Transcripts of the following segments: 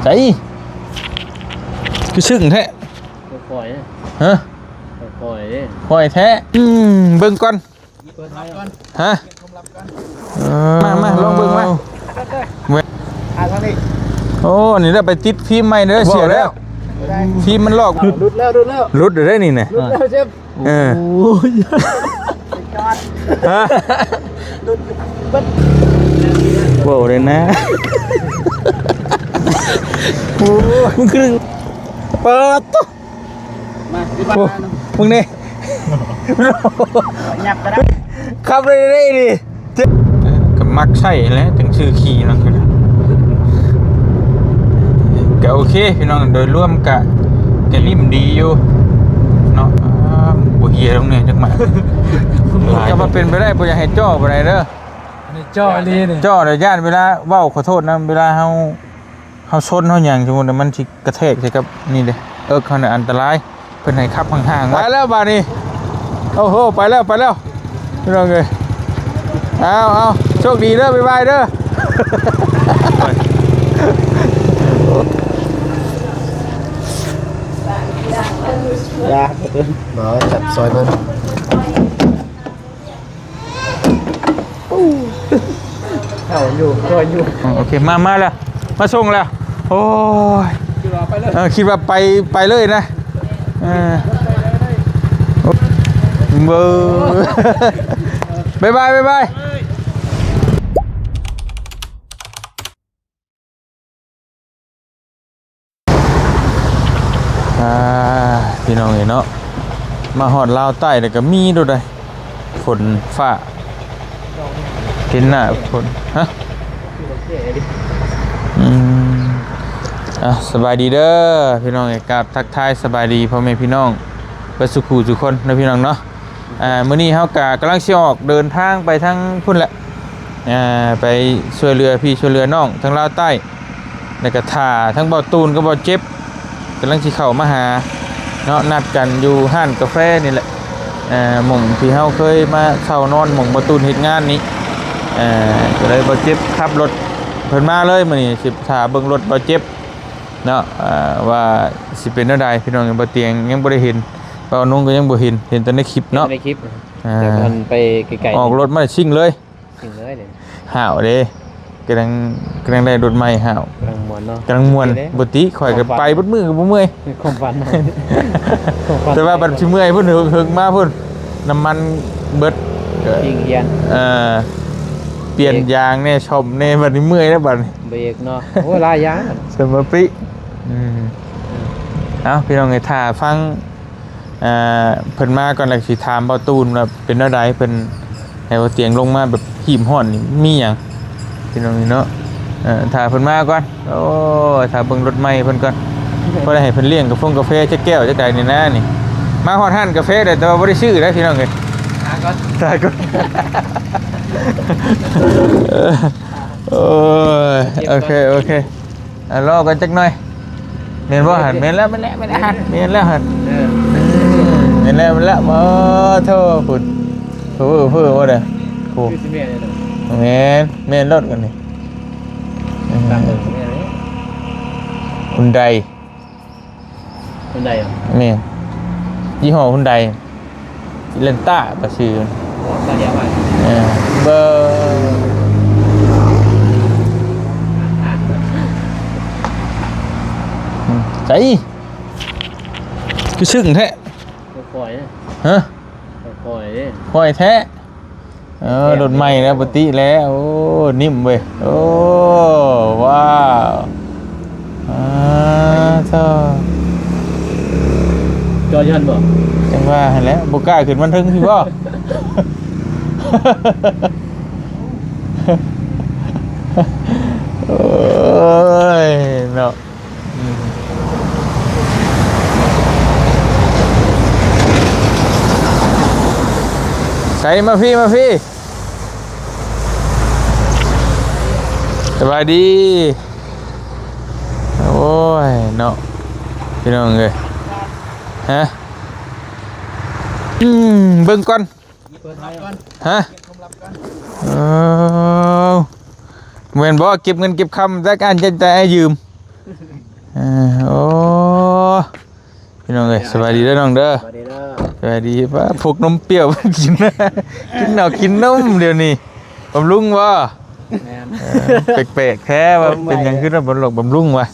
ໃສ ຄືຊຶ້ງແທ້? ຄ່ອຍໆເດ້ ຮະ? ຄ່ອຍໆເດ້ ຄ່ອຍແທ້. ອືມ ເບິ່ງກ່ອນ ເປີດຮັບກ່ອນ ຮະ? ເອີ ມາ ມາ ລອງເບິ່ງມາ ເອີ ອ່າ ທາງນີ້ ໂອ້ ນີ້ໄດ້ໄປຕິດຟີມໃໝ່ເດີ ເສຍແລ້ວ ຟີມມັນລອກ ຫຼຸດແລ້ວ ຫຼຸດແລ້ວ ຫຼຸດເດ້ນີ້ນະ ຫຼຸດແລ້ວເຊຟ. ເອີ ໂອ້ຍ ຮະ ເວົ້າເລີຍນະ ໂອ້ຍ ມຶງຄື ປາດໂທ້ ມາ ໂອ້ ມຶງນີ້ ຫຍັບກໍໄດ້ ຂັບໄດ້ເດ້ນີ້ ກໍມັກໃຊ້ແຫຼະ ຈັ່ງຊື້ຂີ່ເນາະ ກໍໂອເຄພີ່ນ້ອງ ໂດຍລວມກະ ກະນິ້ມດີຢູ່ເນາະ ອ່າ ບໍ່ເຮຍລົງແດ່ຈັກໝ້າ ກໍວ່າເປັນໄປໄດ້ ບໍ່ຢາກໃຫ້ຈໍ້ປານໃດເດີ ອັນນີ້ຈໍ້ອີ່ຫຼີນີ້ ຈໍ້ແລ້ວຢ້ານເວລາ ເວົ້າຂໍໂທດນຳ ເວລາເຮົາ ເຮົາຊົນເຮົາຫຍັງ ສົມມຸດມັນຊິກະແທກໃສ່ກັບນີ້ເດ້ ເອິກເຮົານີ້ອັນຕະລາຍ ເພິ່ນໃຫ້ຂັບຫ່າງໆໄວ້ ໄປແລ້ວບາດນີ້ ໂອ້ໂຫ ໄປແລ້ວ ໄປແລ້ວ ພີ່ນ້ອງເອີຍ ເອົາ ເອົາ ໂຊກດີເດີ ບາຍບາຍເດີ ຢ່າ ບໍ່ຈັບຊອຍເບິ່ງ. ເຂົ້າຢູ່ ຊ່ອຍຢູ່ ໂອເຄ ມາ ມາແລ້ວ ມາສົ່ງແລ້ວ ໂອ້ຍ ຄິດວ່າໄປເລີຍ ເອີ ຄິດວ່າໄປ ໄປເລີຍນະ ເອີ ເບີ ບາຍບາຍ ບາຍບາຍ. ອ່າ ພີ່ນ້ອງເອີຍເນາະ ມາຮອດລາວໃຕ້ແລ້ວກໍມີໂດດໃດ ຝົນຟ້າ ເຫັນໜ້າຝົນ ຮະ ອືມ ອ່າ ສະບາຍດີເດີ ພີ່ນ້ອງເອີຍ ກາບທັກທາຍສະບາຍດີພໍ່ແມ່ພີ່ນ້ອງເບິດສູ່ຄູ່ສູ່ຄົນເນາະ ພີ່ນ້ອງເນາະ. ອ່າ ມື້ນີ້ເຮົາກະກຳລັງຊິອອກເດີນທາງໄປທາງພຸ້ນແຫຼະ ອ່າ ໄປຊ່ວຍເຫຼືອພີ່ຊ່ວຍເຫຼືອນ້ອງທາງລາວໃຕ້ ແລ້ວກະຖ້າທາງເບົາຕູນກັບເບົາເຈັບກຳລັງຊິເຂົ້າມາຫາເນາະ ນັດກັນຢູ່ຮ້ານກາແຟນີ້ແຫຼະ ເອີ ໝ່ອງທີ່ເຮົາເຄີຍມາເຊົ່ານອນ ໝ່ອງເບົາຕູນເຮັດງານນີ້ ເອີ ກໍເລີຍເບົາເຈັບຂັບລົດເພິ່ນມາເລີຍ ມື້ນີ້ຊິຖ້າເບິ່ງລົດເບົາເຈັບເນາະ ເອີ ວ່າຊິເປັນແນວໃດ ພີ່ນ້ອງ ເບົາຕຽງຍັງບໍ່ໄດ້ເຫັນ ເບົານົງກໍຍັງບໍ່ເຫັນ ເຫັນແຕ່ໃນຄລິບເນາະ ໃນຄລິບ ອ່າ ແຕ່ມັນໄປໄກໆ ອອກລົດມາຊິງເລີຍ ຊິງເລີຍເດ້ ຫ້າວເດ້ ກຳລັງ ກຳລັງໄດ້ລົດໃໝ່ ຫ້າວ ກຳລັງມ່ວນເນາະ ກຳລັງມ່ວນ ໂອເຄເດ້ ບໍ່ຕິ ຂ້ອຍກໍໄປເບິດມື້ກໍບໍ່ເມື່ອຍ ຄວາມຝັນ ຄວາມຝັນ ແຕ່ວ່າບັດຊິເມື່ອຍພຸ້ນ ເຫິກໆມາພຸ້ນ ນ້ຳມັນເບິດ ຊິງຮຽນ ເອີ ປ່ຽນ ເບຣກ ຢາງແດ່ ສ້ອມແດ່ ບັດນີ້ເມື່ອຍແລ້ວບັດນີ້ ເບຣກເນາະ ໂອ້ ຫຼາຍຢ່າງ ສະມາປິ ອືມ ເອົ້າ ພີ່ນ້ອງເອີຍ ຖ້າຟັງ ອ່າ ເພິ່ນມາກ່ອນ ແລ້ວຊິຖາມເບົາຕູນວ່າເປັນແນວໃດ ເພິ່ນໃຫ້ເບົາຕຽງລົງມາແບບຮີບຮ້ອນນີ້ມີຫຍັງ ພີ່ນ້ອງເນາະ ເອີ ຖ້າເພິ່ນມາກ່ອນ ໂອ້ຍ ຖ້າເບິ່ງລົດໃໝ່ເພິ່ນກ່ອນ ພໍໄດ້ໃຫ້ເພິ່ນລ້ຽງກາຟົງກາແຟຈັກແກ້ວຈັກໃດນີ້ນະນີ້ ມາຮອດຮ້ານກາແຟແລ້ວ ແຕ່ວ່າບໍ່ໄດ້ຊື້ເດ້ ພີ່ນ້ອງເອີຍ ຫາກ່ອນ ຫາກ່ອນ ໂອ້ຍ ໂອເຄ ໂອເຄ. ອ່າ ລໍກັນຈັກໜ່ອຍ ແມ່ນບໍ່ຫັ້ນ? ແມ່ນແລ້ວ ແມ່ນແລ້ວ ແມ່ນແລ້ວຫັ້ນ ເອີ ແມ່ນແລ້ວ ແມ່ນແລ້ວ ໂອ້ໂທ້ ພຸ້ນ ເພີ້ ເພີ້ບໍ່ໄດ້ ໂອ້ ຄືຊິແມ່ນແລ້ວ ແມ່ນ ແມ່ນໂລດກັນນີ້ ຕາມເບິ່ງແມ່ນເລີຍ ຮຸນໄດ ຮຸນໄດເອີ ແມ່ນ ຍີ່ຫໍ້ຮຸນໄດ ເລນຕ້າ ວ່າຊື່ ເອີ ເບີ ໃສ ຄືຊຶ້ງແທ້ ຄ່ອຍໆ ຮະ ຄ່ອຍໆ ຄ່ອຍແທ້ ເອີ ລົດໃໝ່ແລ້ວ ປະຕິແລ້ວ ໂອ້ ນິ້ມເວີຍ ໂອ້ ວ້າວ ອ່າ ເຈົ້າ ຈອດຢູ່ຫັ້ນບໍ່? ຈັ່ງວ່າຫັ້ນແຫຼະ ບໍ່ກ້າຂຶ້ນມາເທິງພີ້ບໍ່? ໂອ້ຍ ເນາະ ອືມ ໃສ ມາພີ້ ມາພີ້. ສະບາຍດີ ໂອ້ຍ ເນາະ ພີ່ນ້ອງເອີຍ ຮະ ອືມ ເບິ່ງກ່ອນ ຮະ ເອີ ແມ່ນບໍ່ ເກັບເງິນເກັບຄຳ ຈັກອັນຈັກໃດໃຫ້ຢືມ. ເອີ ໂອ້ ພີ່ນ້ອງເອີຍ ສະບາຍດີເດີນ້ອງເດີ ສະບາຍດີເດີ ສະບາຍດີ. ປ້າ ພົກນົມປ່ຽວກິນ ກິນເຂົ້າກິນນົມດຽວນີ້ ບຳລຸງບໍ່? ແມ່ນ ເອີ ແປກໆແທ້ວ່າ ເປັນຫຍັງຄືວ່າບຳລຸງ ບຳລຸງວະ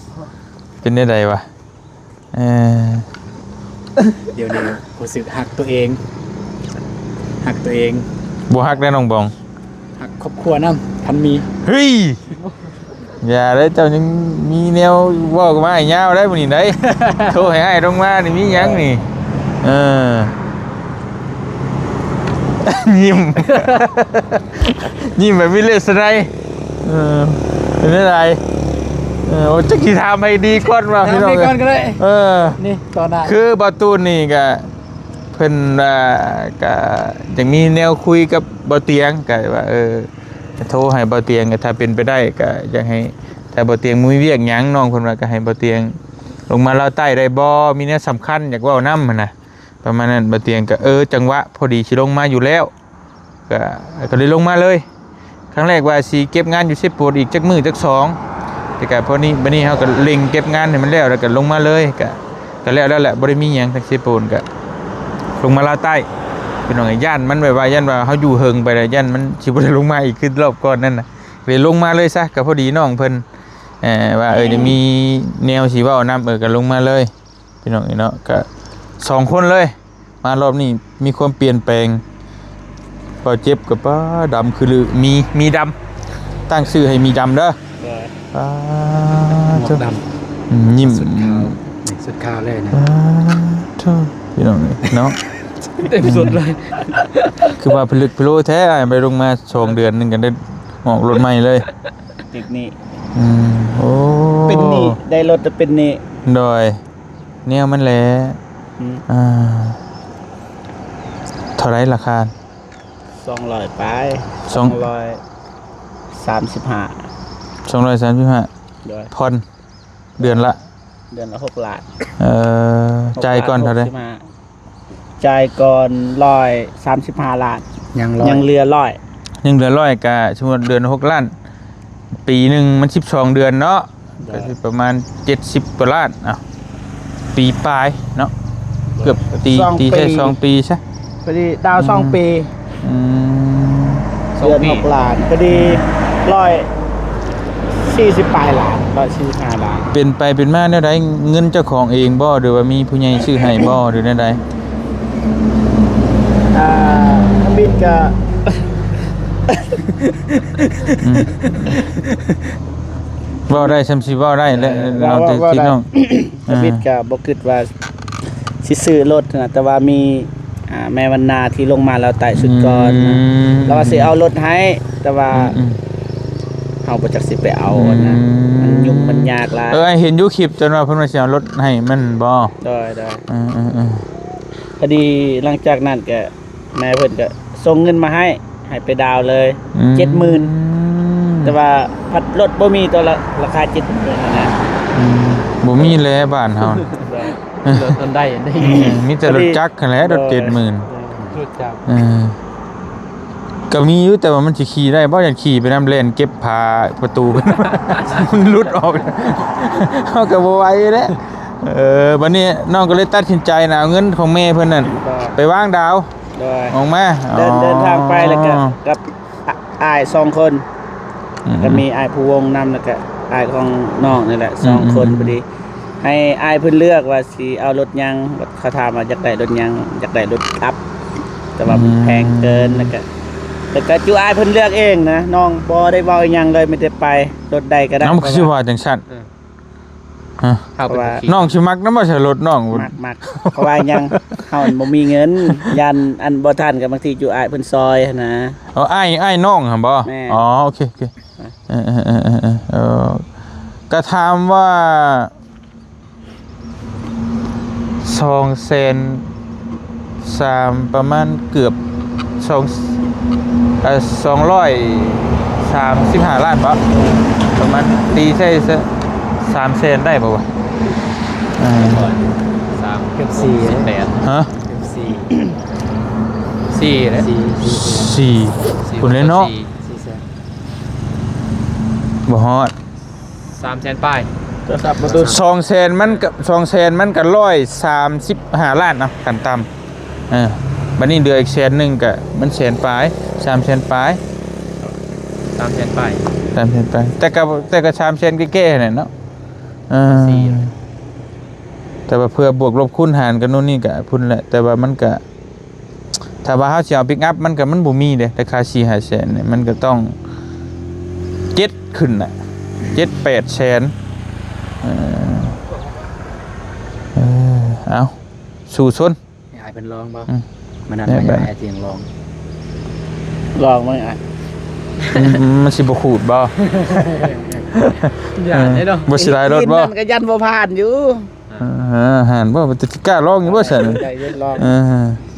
ເປັນແນວໃດວະ? ເອີ ດຽວນີ້ຮູ້ສຶກຮັກຕົວເອງ ຮັກຕົວເອງ ບໍ່ຮັກແດ່ນ້ອງບອງ ຮັກຄອບຄົວນຳ ຄັນມີ. ເຮີ້ຍ ຢ່າເດີ ເຈົ້າຍັງມີແນວເວົ້າກັບອ້າຍຍາວໄດ໋ມື້ນີ້ໄດ໋ ໂທໃຫ້ອ້າຍລົງມານີ້ມີຫຍັງນີ້? ເອີ ຍິ້ມ ຍິ້ມແບບມີເລດສະໄນ. ເອີ ເປັນຈັ່ງໃດ? ເອີ ໂອ້ ຈັກຊິຖາມໃຜດີກ່ອນວ່າ ຖາມ ພີ່ນ້ອງ ໃຜກ່ອນກໍໄດ້. ເອີ ນີ້ຕໍ່ໜ້າ ຄືບ່າວຕູນນີ້ກະ ເພິ່ນວ່າກະຢາກມີແນວຄຸຍກັບບ່າວຕຽງ ກະວ່າ ເອີ ໂທໃຫ້ບ່າວຕຽງ ກະຖ້າເປັນໄປໄດ້ກະຢາກໃຫ້ ຖ້າບ່າວຕຽງບໍ່ມີວຽກຫຍັງ ນ້ອງເພິ່ນວ່າກະໃຫ້ບ່າວຕຽງລົງມາລາວໃຕ້ໄດ້ບໍ່? ມີແນວສຳຄັນຢາກເວົ້ານຳຫັ້ນນະ ປະມານນັ້ນ. ບ່າວຕຽງກະ ເອີ ຈັງຫວະພໍດີຊິລົງມາຢູ່ແລ້ວ ກະ ກະເລີຍລົງມາເລີຍ. ຄັ້ງແລກວ່າຊິເກັບງານຢູ່ເຊໂປນອີກຈັກມື້ຈັກສອງ ແຕ່ກະພໍນີ້ ບາດນີ້ເຮົາກະເລັ່ງເກັບງານໃຫ້ມັນແລ້ວ ແລ້ວກະລົງມາເລີຍ ກະ ກະແລ້ວແລ້ວແຫຼະ ບໍ່ໄດ້ມີຫຍັງທາງເຊໂປນ ກະລົງມາລາວໃຕ້ ພີ່ນ້ອງ. ຢ້ານມັນແບບວ່າ ຢ້ານວ່າເຮົາຢູ່ເຫິງໄປແລ້ວ ຢ້ານມັນຊິບໍ່ໄດ້ລົງມາອີກຄືລອບກ່ອນນັ້ນນະ ເລີຍລົງມາເລີຍຊະ. ກະພໍດີນ້ອງເພິ່ນ ເອີ ວ່າ ເອີ ຈະມີແນວຊິເວົ້ານຳ ເອີ ກະລົງມາເລີຍ ພີ່ນ້ອງເອີຍເນາະ. ກະສອງຄົນເລີຍ ມາລອບນີ້ມີຄວາມປ່ຽນແປງ. ບ່າວເຈັບກະ ປ້າ ດຳຄືລື ມີ ມີດຳ ຕັ້ງຊື່ໃຫ້ມີດຳເດີ. ໂດຍ ປ້າ ໝວກດຳ ໂທ້ ອືມ ຍິ້ມ ຊຸດຂາວ ນີ້ຊຸດຂາວເລີຍນະ. ປ້າ ໂທ້ ພີ່ນ້ອງເອີຍເນາະ ເຕັມຊຸດເລີຍ ອືມ ຄືວ່າຜະລຶກຜະໂລແທ້. ອ້າຍບໍ່ໄດ້ລົງມາສອງເດືອນໜຶ່ງ ກະໄດ້ອອກລົດໃໝ່ເລີຍ ຕິດໜີ້. ອືມ ໂອ້ ເປັນໜີ້ ໄດ້ລົດແຕ່ເປັນໜີ້. ໂດຍ ແນວມັນແຫຼະ. ອືມ ອ່າ ເທົ່າໃດລາຄາ? ສອງຮ້ອຍປາຍ ສອງ ສອງຮ້ອຍສາມສິບຫ້າ ສອງຮ້ອຍສາມສິບຫ້າ. ໂດຍ ຜ່ອນເດືອນລະ ເດືອນລະຫົກລ້ານ. ເອີ ຫົກລ້ານ ຈ່າຍກ່ອນເທົ່າໃດ? ຫົກສິບຫ້າ ຈ່າຍກ່ອນຮ້ອຍສາມສິບຫ້າລ້ານ ຍັງຮ້ອຍ ຍັງເຫຼືອຮ້ອຍ ຍັງເຫຼືອຮ້ອຍ. ກະສົມມຸດເດືອນຫົກລ້ານ ປີໜຶ່ງມັນສິບສອງເດືອນເນາະ ໂດຍ ກະຊິປະມານເຈັດສິບກວ່າລ້ານ. ເອົ້າ ປີປາຍເນາະ ເກືອບຕີ ສອງ ຕີໃສ່ ປີ ສອງປີຊະ ພໍດີດາວ ອືມ ສອງປີ. ອືມ ເດືອນຫົກລ້ານ ພໍດີຮ້ອຍສີ່ສິບປາຍລ້ານ ຮ້ອຍສີ່ສິບຫ້າລ້ານ. ເປັນໄປເປັນມາແນວໃດ? ເງິນເຈົ້າຂອງເອງບໍ່ ຫຼືວ່າມີຜູ້ໃຫຍ່ຊື້ໃຫ້ບໍ່ ຫຼືແນວໃດ? ອ່າ ທຳອິດກະ ອືມ ເວົ້າໄດ້ຊ່ຳຊິເວົ້າໄດ້ແຫຼະ ເອີ ເວົ້າ ເວົ້າ ເວົ້າໄດ້ ພີ່ນ້ອງ. ທຳອິດກະບໍ່ຄິດວ່າຊິຊື້ລົດຫັ້ນນະ ແຕ່ວ່າມີ ອ່າ ແມ່ວັນນາທີ່ລົງມາລາວໃຕ້ຊຸດກ່ອນ ອືມ ລາວວ່າຊິເອົາລົດໃຫ້ ແຕ່ວ່າ ອືມໆ ເຮົາບໍ່ຈັກຊິໄປເອົາຫັ້ນນະ ອືມ ມັນຫຍຸ້ງມັນຍາກຫຼາຍ. ເອີ ອ້າຍເຫັນຢູ່ຄລິບ ເພິ່ນວ່າເພິ່ນວ່າຊິເອົາລົດໃຫ້ແມ່ນບໍ່? ໂດຍໆ ເອີໆໆ ພໍດີຫຼັງຈາກນັ້ນກະ ແມ່ເພິ່ນກະສົ່ງເງິນມາໃຫ້ ໃຫ້ໄປດາວເລີຍ ອືມ ເຈັດໝື່ນ ແຕ່ວ່າພັດລົດບໍ່ມີ ໂຕລະລາຄາເຈັດໝື່ນຫັ້ນນະ ອືມ ບໍ່ມີແຫຼະບ້ານເຮົາ ລົດອັນໃດ ອືມ ມີແຕ່ລົດຈັກຫັ້ນແຫຼະ ລົດເຈັດໝື່ນ ລົດຈັກ ເອີ ກະມີຢູ່ ແຕ່ວ່າມັນຊິຂີ່ໄດ້ບໍ່? ຢ້ານຂີ່ໄປນຳ ແລ່ນເກັບຜ້າປະຕູ ມັນຫຼຸດອອກ ເຮົາກະບໍ່ໄຫວແຫຼະ. ເອີ ບາດນີ້ນ້ອງກະເລີຍຕັດສິນໃຈນະ ເອົາເງິນຂອງແມ່ເພິ່ນນັ້ນ ໄປວາງດາວ ໂດຍ ອອກມາ ເດີນ ເດີນທາງໄປ ອໍ ແລ້ວກະກັບ ອ- ອ້າຍສອງຄົນ ອືມ ກະມີອ້າຍພູວົງນຳ ແລ້ວກະອ້າຍຂອງນ້ອງນີ້ແຫຼະ ອືມ ສອງຄົນ ອືມ ພໍດີ ໃຫ້ອ້າຍເພິ່ນເລືອກວ່າຊິເອົາລົດຫຍັງ ເຂົາຖາມວ່າຢາກໄດ້ລົດຫຍັງ ຢາກໄດ້ລົດອັບ ແຕ່ວ່າມັນ ອືມ ແພງເກີນ ແລ້ວກະ ແລ້ວກະຈຸອ້າຍເພິ່ນເລືອກເອງນະ ນ້ອງບໍ່ໄດ້ເວົ້າອີ່ຫຍັງເລີຍ ມີແຕ່ໄປ ລົດໃດກະໄດ້ ນ້ອງຄືຊິວ່າຈັ່ງຊັ້ນ ເອີ ຮະ ເຮົາເປັນຜູ້ຂີ່ ນ້ອງຊິມັກນຳບໍ່ໃສ່ລົດນ້ອງ ມັກ ມັກ ເພາະວ່າຫຍັງ ເຮົາບໍ່ມີເງິນ ຢ້ານອັນບໍ່ທັນ ກະບາງທີຈຸອ້າຍເພິ່ນຊ່ອຍຫັ້ນນະ. ອໍ ອ້າຍ ອ້າຍນ້ອງຫັ້ນບໍ່? ແມ່ນ ອໍ ໂອເຄ ໂອເຄ ເອີ ເອີ ກະຖາມວ່າ ສອງແສນສາມ ປະມານເກືອບສອງ ເອີ ສອງຮ້ອຍສາມສິບຫ້າລ້ານບໍ່? ປະມານ ຕີໃສ່ສາມແສນໄດ້ບໍ່ວະ? ເອີ ສາມ ເກືອບສີ່ ສິບແປດ ຮະ? ເກືອບສີ່ ສີ່ແຫຼະ ສີ່ ສີ່ ພຸ້ນແຫຼະເນາະ ສີ່ແສນ ບໍ່ຮອດ ສາມແສນປາຍ ສອງແສນມັນກໍ ສອງແສນມັນກໍຮ້ອຍສາມສິບຫ້າລ້ານເນາະ ຂັ້ນຕ່ຳ. ເອີ ບັດນີ້ເຫຼືອອີກແສນໜຶ່ງກໍມັນແສນປາຍ ສາມແສນປາຍ ສາມແສນປາຍ ສາມແສນປາຍ ແຕ່ກໍ ແຕ່ກໍສາມແສນແກ່ໆ ຫັ້ນແຫຼະເນາະ. ເອີ ສີ່ ແຕ່ວ່າເພື່ອບວກລົບຄູນຫານກັນໂນ່ນນີ້ກໍພຸ້ນແຫຼະ ແຕ່ວ່າມັນກໍ ຖ້າວ່າເຮົາຊິເອົາປິກອັບ ມັນກໍ ມັນບໍ່ມີເດ້ ລາຄາສີ່ຫ້າແສນນີ້ ມັນກໍຕ້ອງເຈັດຂຶ້ນນະ ເຈັດແປດແສນ. ເອີ ເອີ ເອົາ ສູ້ຊົນ. ໃຫ້ອ້າຍເພິ່ນລອງບໍ່? ອືມ ມື້ນັ້ນ ແມ່ນ ໃຫ້ອ້າຍທ່ຽງລອງ ລອງເບິ່ງອ້າຍ. ອືມ ມັນຊິບໍ່ຂູດບໍ່? ຢ້ານເດ້ເນາະ ບໍ່ຊິໄດ້ລົດບໍ່? ມັນກໍຢ້ານບໍ່ຜ່ານຢູ່. ເອີ ຫັ້ນບໍ່ ມັນຊິກ້າລອງຢູ່ບໍ່ຊັ້ນ? ໄດ້ເຮັດລອງ. ເອີ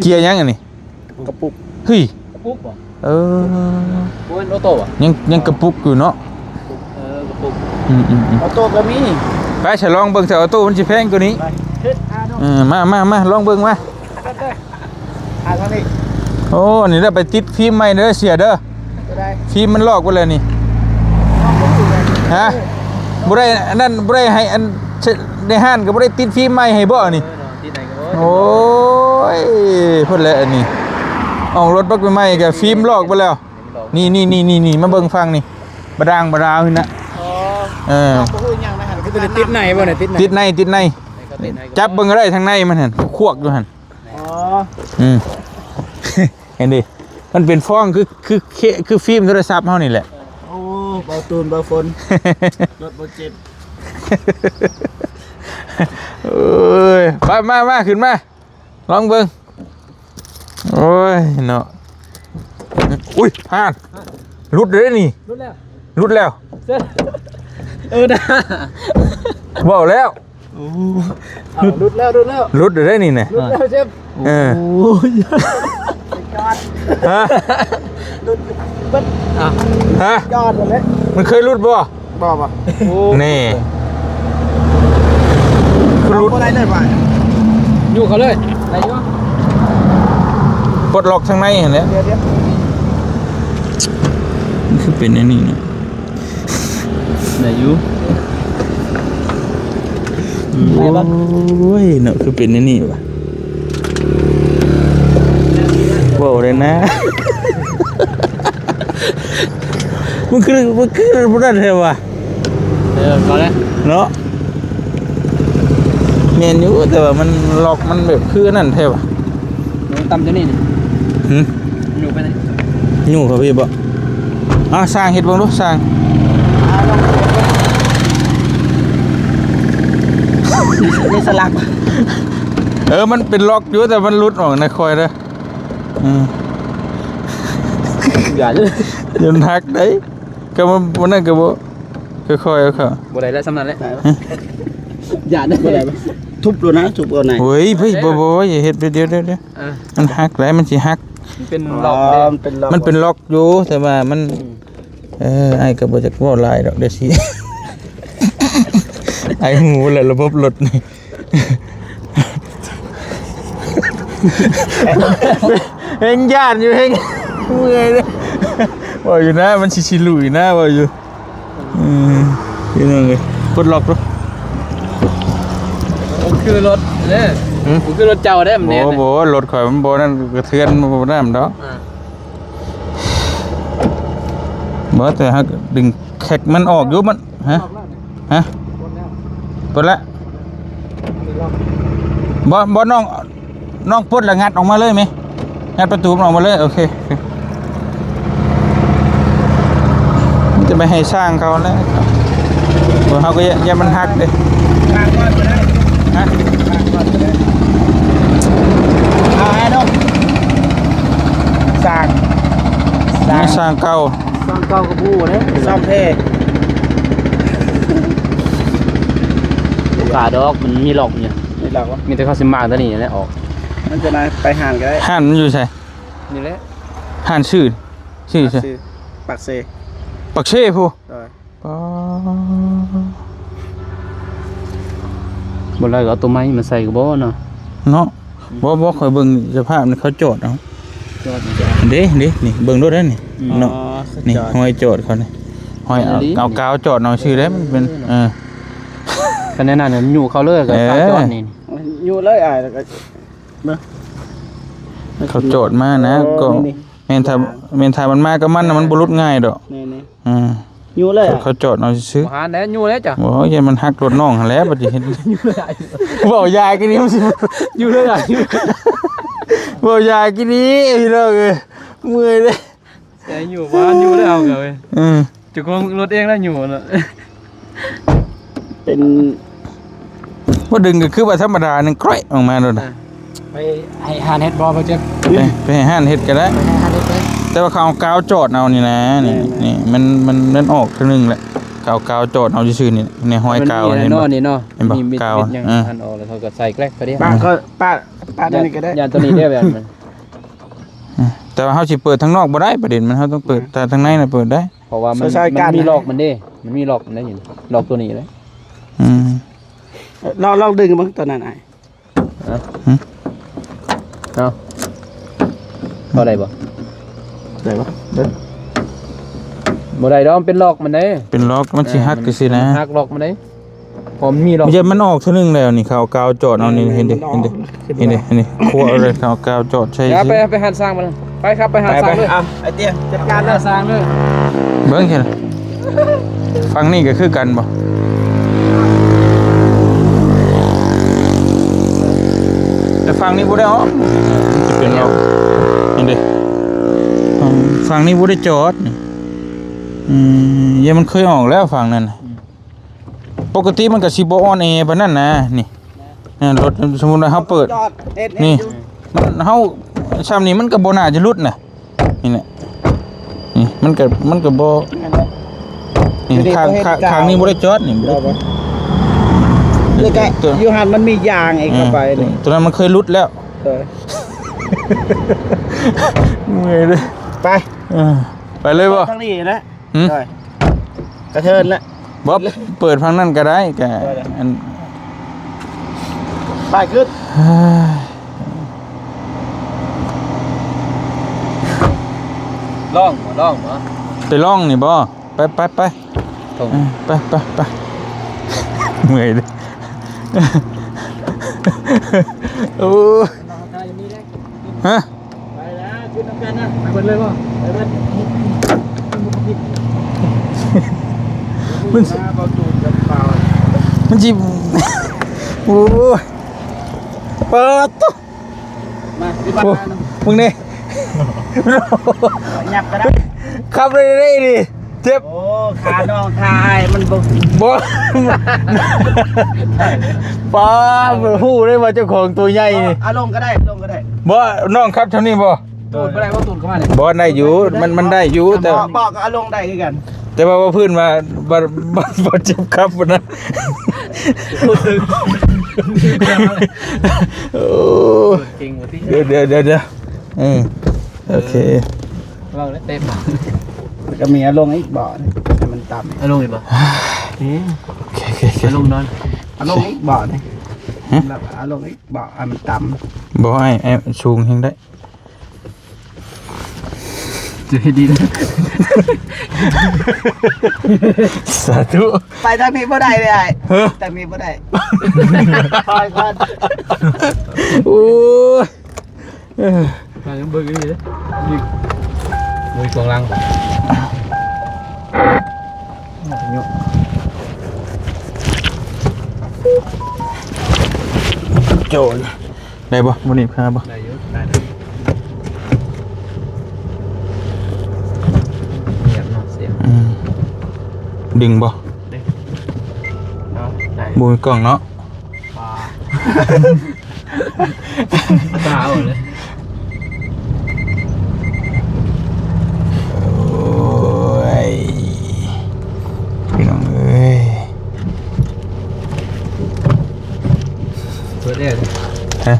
ເກຍຫຍັງອັນນີ້? ກະປຸກ. ເຮີ້ຍ ກະປຸກບໍ່? ເອີ ບໍ່ແມ່ນໂອໂຕ້ບໍ່? ຍັງ ຍັງກະປຸກຢູ່ເນາະ. ເອີ ກະປຸກ. ອືມໆໆ ໂອໂຕ້ກໍມີ. ໄປ ສະລອງເບິ່ງ ແຕ່ໂອໂຕ້ມັນຊິແພງກວ່ານີ້. ໄປ ເຮັດ ເອີ ມາ ມາ ມາ ລອງເບິ່ງມາ. ອ່າ ທາງນີ້. ໂອ້ ນີ້ເດີ ໄປຕິດຟິມໃໝ່ເດີ ເສຍເດີ. ຕົວໃດ? ຟິມມັນລອກໄປແລ້ວນີ້. ຮະ? ບໍ່ໄດ້ອັນນັ້ນ ບໍ່ໄດ້ໃຫ້ອັນ ໃນຮ້ານກໍບໍ່ໄດ້ຕິດຟິມໃໝ່ໃຫ້ບໍ່ນີ້? ເອີ ຕິດໃຫ້ກໍບໍ່. ໂອ້ຍ ພຸ້ນແຫຼະອັນນີ້ ອອກລົດບັກໃໝ່ໆ ກໍຟິມລອກໄປແລ້ວ. ນີ້ໆໆໆ ມາເບິ່ງຝັ່ງນີ້ ບະດາງບະດາວນີ້ນະ. ອໍ ເອີ ບໍ່ຮູ້ຫຍັງນະ. ຄືຕິດໃນບໍ່ນະ? ຕິດໃນ ຕິດໃນ ຕິດໃນ. ຈັບເບິ່ງກໍໄດ້ ທາງໃນມັນຫັ້ນ ຄວກຢູ່ຫັ້ນ. ອໍ ອືມ ເຫັນດິ ມັນເປັນຟອງ ຄື ຄື ຄືຟິມໂທລະສັບເຮົານີ້ແຫຼະ. ໂອ້ ເບົາຕູນເບົາຝົນ ລົດບໍ່ເຈັບ. ເອີຍ ໄປ ມາ ມາ ຂຶ້ນມາ ລອງເບິ່ງ. ໂອ້ຍເນາະ ອຸ້ຍ ຫານ ຫຼຸດເດ້ນີ້ ຫຼຸດແລ້ວ ຫຼຸດແລ້ວ. ເອີນະ ເວົ້າແລ້ວ. ໂອ້ ຫຼຸດແລ້ວ ຫຼຸດແລ້ວ ຫຼຸດເດ້ນີ້ນະ ຫຼຸດແລ້ວເຈັບ. ເອີ ໂອ້ຍ ຈອດ ຮະ ຫຼຸດເບິດ ອ່ະ ຮະ ຈອດແລ້ວ. ມັນເຄີຍຫຼຸດບໍ່? ບໍ່ ບໍ່. ໂອ້ ນີ້ ຄືຫຼຸດ ບໍ່ໄດ້ເລີຍວ່າ ຢູ່ເຂົາເລີຍ ໄດ້ຢູ່. ປົດລັອກທາງໃນຫັ້ນແຫຼະ. ດຽວໆ ມັນຄືເປັນອັນນີ້ນະ. ໄດ້ຢູ່ ໂອ້ຍເນາະ ຄືເປັນແນວນີ້ວະ ເວົ້າໄດ້ນະ. ມັນຄື ມັນຄືຜູ້ນັ້ນແທ້ວະ. ເອີ ກໍແລ້ວເນາະ ແມ່ນຢູ່ ແຕ່ວ່າມັນລັອກ ມັນແບບຄືອັນນັ້ນແທ້ວະ. ລົງຕ່ຳຈາກນີ້ນີ້. ຫື? ຢູ່ໄປໄດ້. ຢູ່ເຂົ້າໄປບໍ່? ເອົາ ຊ່າງເຮັດເບິ່ງດູ ຊ່າງ. ມີສະຫຼັກ. ເອີ ມັນເປັນລັອກຢູ່ ແຕ່ມັນຫຼຸດອອກນະ ຄ່ອຍເດີ. ອືມ ຢ່າເດີ ຢ້ານຫັກໄດ໋. ກໍມັນ ມັນນັ້ນກໍບໍ່ ຄ່ອຍໆເອົາເຂົ້າ. ບໍ່ໄດ້ແລ້ວ ສ່ຳນັ້ນແຫຼະ. ຫະ? ຢ່າເດີ ບໍ່ໄດ້ ທຸບໂລດນະ ທຸບເອົາໃນ. ໂອ້ຍ ເຮີ້ຍ ບໍ່ ບໍ່ ຢ່າເຮັດ. ດຽວໆ ເອີ ມັນຫັກໄດ໋ ມັນຊິຫັກ. ມັນເປັນລັອກເດ້ ອໍ ມັນເປັນລັອກ ມັນເປັນລັອກຢູ່ ແຕ່ວ່າມັນ ອືມ ເອີ ອ້າຍກໍບໍ່ຈັກເວົ້າຫຼາຍດອກ ດຽວຊິ ອາຍຫູແຫຼະ ລະບົບລົດນີ້. ແຮງຢ້ານຢູ່ ແຮງເມື່ອຍເດ້. ເວົ້າຢູ່ນະ ມັນຊິ ຊິຫຼຸຍນະ ເວົ້າຢູ່. ອືມ ພີ່ນ້ອງເອີຍ ປົດລັອກດູ. ບໍ່ຄືລົດເດ້. ຫຶ? ບໍ່ຄືລົດເຈົ້າເດ້ ມັນແນ່ນະ. ບໍ່ ບໍ່ ລົດຂ້ອຍມັນບໍ່ນັ້ນ ກະເທືອນບໍ່ນັ້ນດອກ. ອ່າ ບໍ່ ແຕ່ຫາກດຶງແຄັກມັນອອກຢູ່ ມັນ ຮະ? ຮະ? ປົດແລ້ວ ບໍ່ ບໍ່ ນ້ອງ ນ້ອງປົດແລ້ວງັດອອກມາເລີຍແມະ ງັດປະຕູມັນອອກມາເລີຍ. ໂອເຄ ໂອເຄ ຈະໄປໃຫ້ຊ່າງເຂົາແລ້ວ ເຮົາກໍຢ້ານ ຢ້ານມັນຫັກເດ້. ຫະ? ເອົາໃຫ້ນ້ອງ ຊ່າງ ຊ່າງ ຊ່າງເກົ່າ ຊ່າງເກົ່າກໍບໍ່ຮູ້ເດ້ ຊ່າງແທ້. ບໍ່ກ້າດອກ ມັນມີລັອກຢູ່. ມີລັອກວະ? ມີແຕ່ເຂົາຊິມາງຕົວນີ້ແຫຼະອອກ. ມັນຈະໄປຮ້ານກໍໄດ້. ຮ້ານມັນຢູ່ໃສ? ນີ້ແຫຼະ ຮ້ານຊື່ ຊື່ໃສ? ປາກເຊ ປາກເຊພຸ້ນ. ໂດຍ ປໍ ບໍ່ໄດ້ກໍເອົາຕົວໃໝ່ມາໃສ່ກໍບໍ່ເນາະ. ເນາະ ອືມ ບໍ່ ບໍ່ ຂ້ອຍເບິ່ງສະພາບນີ້ເຂົາຈອດເອົາ. ຈອດ ເດ້ ເດ້ ນີ້ເບິ່ງໂລດເດ້ນີ້. ອືມ ເນາະ ອໍ ນີ້ ຈອດ ຮອຍຈອດເຂົານີ້ ຮອຍເອົາ ນີ້ ເອົາກາວຈອດເອົາຊື່ເດ້ ມັນເປັນ ເອີ ເອີ. ແນວນັ້ນ ຍູ້ເຂົ້າເລີຍ ກໍ ເອີ ເຂົ້າຈອດນີ້ ຍູ້ເລີຍອ້າຍ ແລ້ວກໍ ເຂົ້າຈອດມານະ ໂອ້ ກໍ ນີ້ໆ ແມ່ນ ຖ້າ ແມ່ນ ຖ້າມັນມາກັບມັນນະ ມັນບໍ່ຫຼຸດງ່າຍດອກ ນີ້ໆ ອືມ ຍູ້ເລີຍ ເຂົາ ເຂົາຈອດເອົາຊື່ໆ ບໍ່ຫານແລ້ວ ຍູ້ແລ້ວຈ້ະ ໂອ້ຍ ມັນຫັກລົດນ້ອງຫັ້ນແຫຼະ ບັດນີ້ເຫັນ ຍູ້ເລີຍ ເວົ້າຢາຍກັນນີ້ ມັນຊິ ຍູ້ເລີຍ ເວົ້າຢາຍກັນນີ້ ພີ່ນ້ອງເອີຍ ເມື່ອຍເດ້ ແຕ່ຢູ່ບ້ານຢູ່ແລ້ວເຮົາກໍເວີຍ ເອີ ເຈົ້າຂອງລົດເອງລະຢູ່ນະ ເປັນ ບໍ່ດຶງກໍຄືວ່າທຳມະດາ ໜຶ່ງແກຣະອອກມາໂລດ ເອີ ໄປໃຫ້ຮ້ານເຮັດບໍ່ ບໍ່ເຈັບ ໄປ ໄປໃຫ້ຮ້ານເຮັດກໍໄດ້ ໄປໃຫ້ຮ້ານເຮັດໄປ ແຕ່ວ່າເຂົາເອົາກາວຈອດເອົານີ້ນະ ນີ້ ແມ່ນ ນີ້ ມັນ ມັນ ມັນອອກເທື່ອໜຶ່ງແຫຼະ ເຂົາເອົາກາວຈອດເອົາຊື່ໆ ນີ້ ໃນຮອຍກາວ ມັນມີ ເຫັນບໍ່ ແນ່ນອນນີ້ເນາະ ເຫັນບໍ່ ມີ ມີ ກາວ ເຮັດຫຍັງ ເອີ ຫັນອອກແລ້ວເຂົາກໍໃສ່ແກລັກໄປເດ້ ບາງກໍປະ ປະ ເອີ ອັນນີ້ກໍໄດ້ ຢ້ານໂຕນີ້ເດ້ ແບບນັ້ນ ອືມ ແຕ່ວ່າເຮົາຊິເປີດທາງນອກບໍ່ໄດ້ ປະເດັນມັນ ເຮົາຕ້ອງເປີດ ອືມ ແຕ່ທາງໃນນະເປີດໄດ້ ເພາະວ່າມັນ ຊ່ອຍໆກັນ ມັນມີລັອກມັນເດ້ ມັນມີລັອກມັນໄດ້ ນີ້ ລັອກໂຕນີ້ແຫຼະ ອືມ ລອງ ລອງດຶງເບິ່ງຕອນນັ້ນອ້າຍ ຮະ ຫຶ ເອົາ ເອົາໄດ້ບໍ່ ໄດ້ບໍ່ ເບິ່ງ ບໍ່ໄດ້ດອກ ມັນເປັນລັອກມັນເດ້ ເປັນລັອກ ມັນຊິຫັກ ເອີ ມັນ ຊື່ໆນະ ມັນຫັກລັອກມັນເດ້ ເພາະມັນມີລັອກ ມັນຈະ ມັນອອກເທື່ອໜຶ່ງແລ້ວນີ້ ເຂົາເອົາກາວຈອດເອົານີ້ ເອີ ເຫັນເດ້ ມັນອອກ ເຫັນເດ້ ຂຶ້ນມາ ເຫັນເດ້ ອັນນີ້ ຂວາເລີຍ ເຂົາເອົາກາວຈອດໃສ່ ເອົາໄປ ເອົາໄປຮ້ານຊ່າງມັນ ໄປຄັບ ໄປຫາຊ່າງເລີຍ ໄປ ໄປ ໄປ ເອົາ ໄອເດຍຈັດການເລີຍ ຊ່າງເລີຍ ເບິ່ງເຫັນ ຝັ່ງນີ້ກໍຄືກັນບໍ່ ແຕ່ຝັ່ງນີ້ບໍ່ໄດ້ອອກ ມັນຈະເປັນອອກ ເຫັນເດ້ ຝັ່ງ ຝັ່ງນີ້ບໍ່ໄດ້ຈອດ ອືມ ຢ້ານມັນເຄີຍອອກແລ້ວຝັ່ງນັ້ນ ອືມ ປົກກະຕິມັນກໍຊິບໍ່ອ່ອນແອປານນັ້ນນະ ນີ້ ເອີ ລົດ ສົມມຸດວ່າເຮົາເປີດ ຈອດເຮັດ ນີ້ ເຮັດຢູ່ ມັນ ເຮົາ ຊ່ຳນີ້ມັນກໍບໍ່ໜ້າຈະຫຼຸດນະ ນີ້ແຫຼະ ນີ້ ມັນກໍ ມັນກໍບໍ່ ນີ້ ຂ້າງ ຂ້າງນີ້ບໍ່ໄດ້ຈອດ ນີ້ ບໍ່ໄດ້ ບໍ່ ບໍ່ ແລ້ວກໍ ຕົວ ຢູ່ຫັ້ນມັນມີຢາງອີກ ເອີ ເຂົ້າໄປ ຕົວ ນີ້ ຕົວນັ້ນມັນເຄີຍຫຼຸດແລ້ວ ເອີ ເມື່ອຍເດ້ ໄປ ເອີ ໄປເລີຍບໍ່ ທາງນີ້ນະ ຫຶ ໂດຍ ກະເທີນລະ ບໍ່ ເປີດຝັ່ງນັ້ນກໍໄດ້ ກະ ເອີ ອັນ ໄປຂຶ້ນ ລອງບໍ່ ລອງບໍ່ ໄປລອງນີ້ບໍ່ ໄປ ໄປ ໄປ ເອີ ໄປ ໄປ ໄປ ເມື່ອຍເດ້ ໂອ້ຍ ຮະ ໄປແລ້ວ ຂຶ້ນນຳກັນນະ ໄປເບິດເລີຍບໍ່ ໄປເບິດ ມັນ ມັນຊິ ໂອ້ຍ ປາດໂທ້ ມາ ໂອ້ ມຶງນີ້ ຫຍັບກໍໄດ້ ຂັບໄດ້ເດ້ນີ້ ເຈັບ ໂອ້ ຂານ້ອງຂາອ້າຍມັນບໍ່ ບໍ່ ປ້າ ຮູ້ໄດ້ວ່າເຈົ້າຂອງຕົວໃຫຍ່ນີ້ ເອົາລົງກໍໄດ້ ລົງກໍໄດ້ ບໍ່ ນ້ອງຂັບຊ່ຳນີ້ບໍ່ ຕູດບໍ່ໄດ້ບໍ່ ຕູດເຂົ້າມານີ້ ບໍ່ ໄດ້ຢູ່ ມັນ ມັນໄດ້ຢູ່ ແຕ່ ບໍ່ ບໍ່ ກໍເອົາລົງໄດ້ຄືກັນ ແຕ່ວ່າ ວ່າພື້ນວ່າ ບໍ່ ບໍ່ ບໍ່ເຈັບຂັບພຸ້ນນະ ໂອ້ ເກັ່ງວ່າຕິ ດຽວ ດຽວ ດຽວ ເອີ ໂອເຄ ເວົ້າແລ້ວເຕັມ ແລ້ວກໍມີເອົາລົງອີກເບາະນີ້ ໃຫ້ມັນຕ່ຳ ເອົາລົງອີກບໍ່ ອືມ ໂອເຄ ໂອເຄ ໂອເຄ ເອົາລົງນອນ ເອົາລົງອີກເບາະນີ້ ຮະ ເອົາລົງອີກເບາະ ໃຫ້ມັນຕ່ຳ ບໍ່ ອ້າຍ ອ້າຍ ສູງແຮງໄດ້ ຈະເຮັດດີນະ ສາທຸ ໄປທາງນີ້ບໍ່ໄດ້ເລີຍອ້າຍ ຮະ ທາງນີ້ບໍ່ໄດ້ ຖອຍກ່ອນ ໂອ້ຍ ເອີ ມາເບິ່ງນີ້ເດ້ ນີ້ ມີກອງຫຼັງ ໂຈນ ໄດ້ບໍ່? ບໍ່ໜີບຂາບໍ່? ໄດ້ຢູ່ ໄດ້ ໄດ້ ງຽບເນາະ ສຽງ ອືມ ດຶງບໍ່? ເດ້ ເນາະ ໄດ້ ບໍ່ມີກ້ອງເນາະ ປາ ຕາເອົາເລີຍ ໂອ້ຍ ພີ່ນ້ອງເອີຍ ເປີດແອ ຮະ?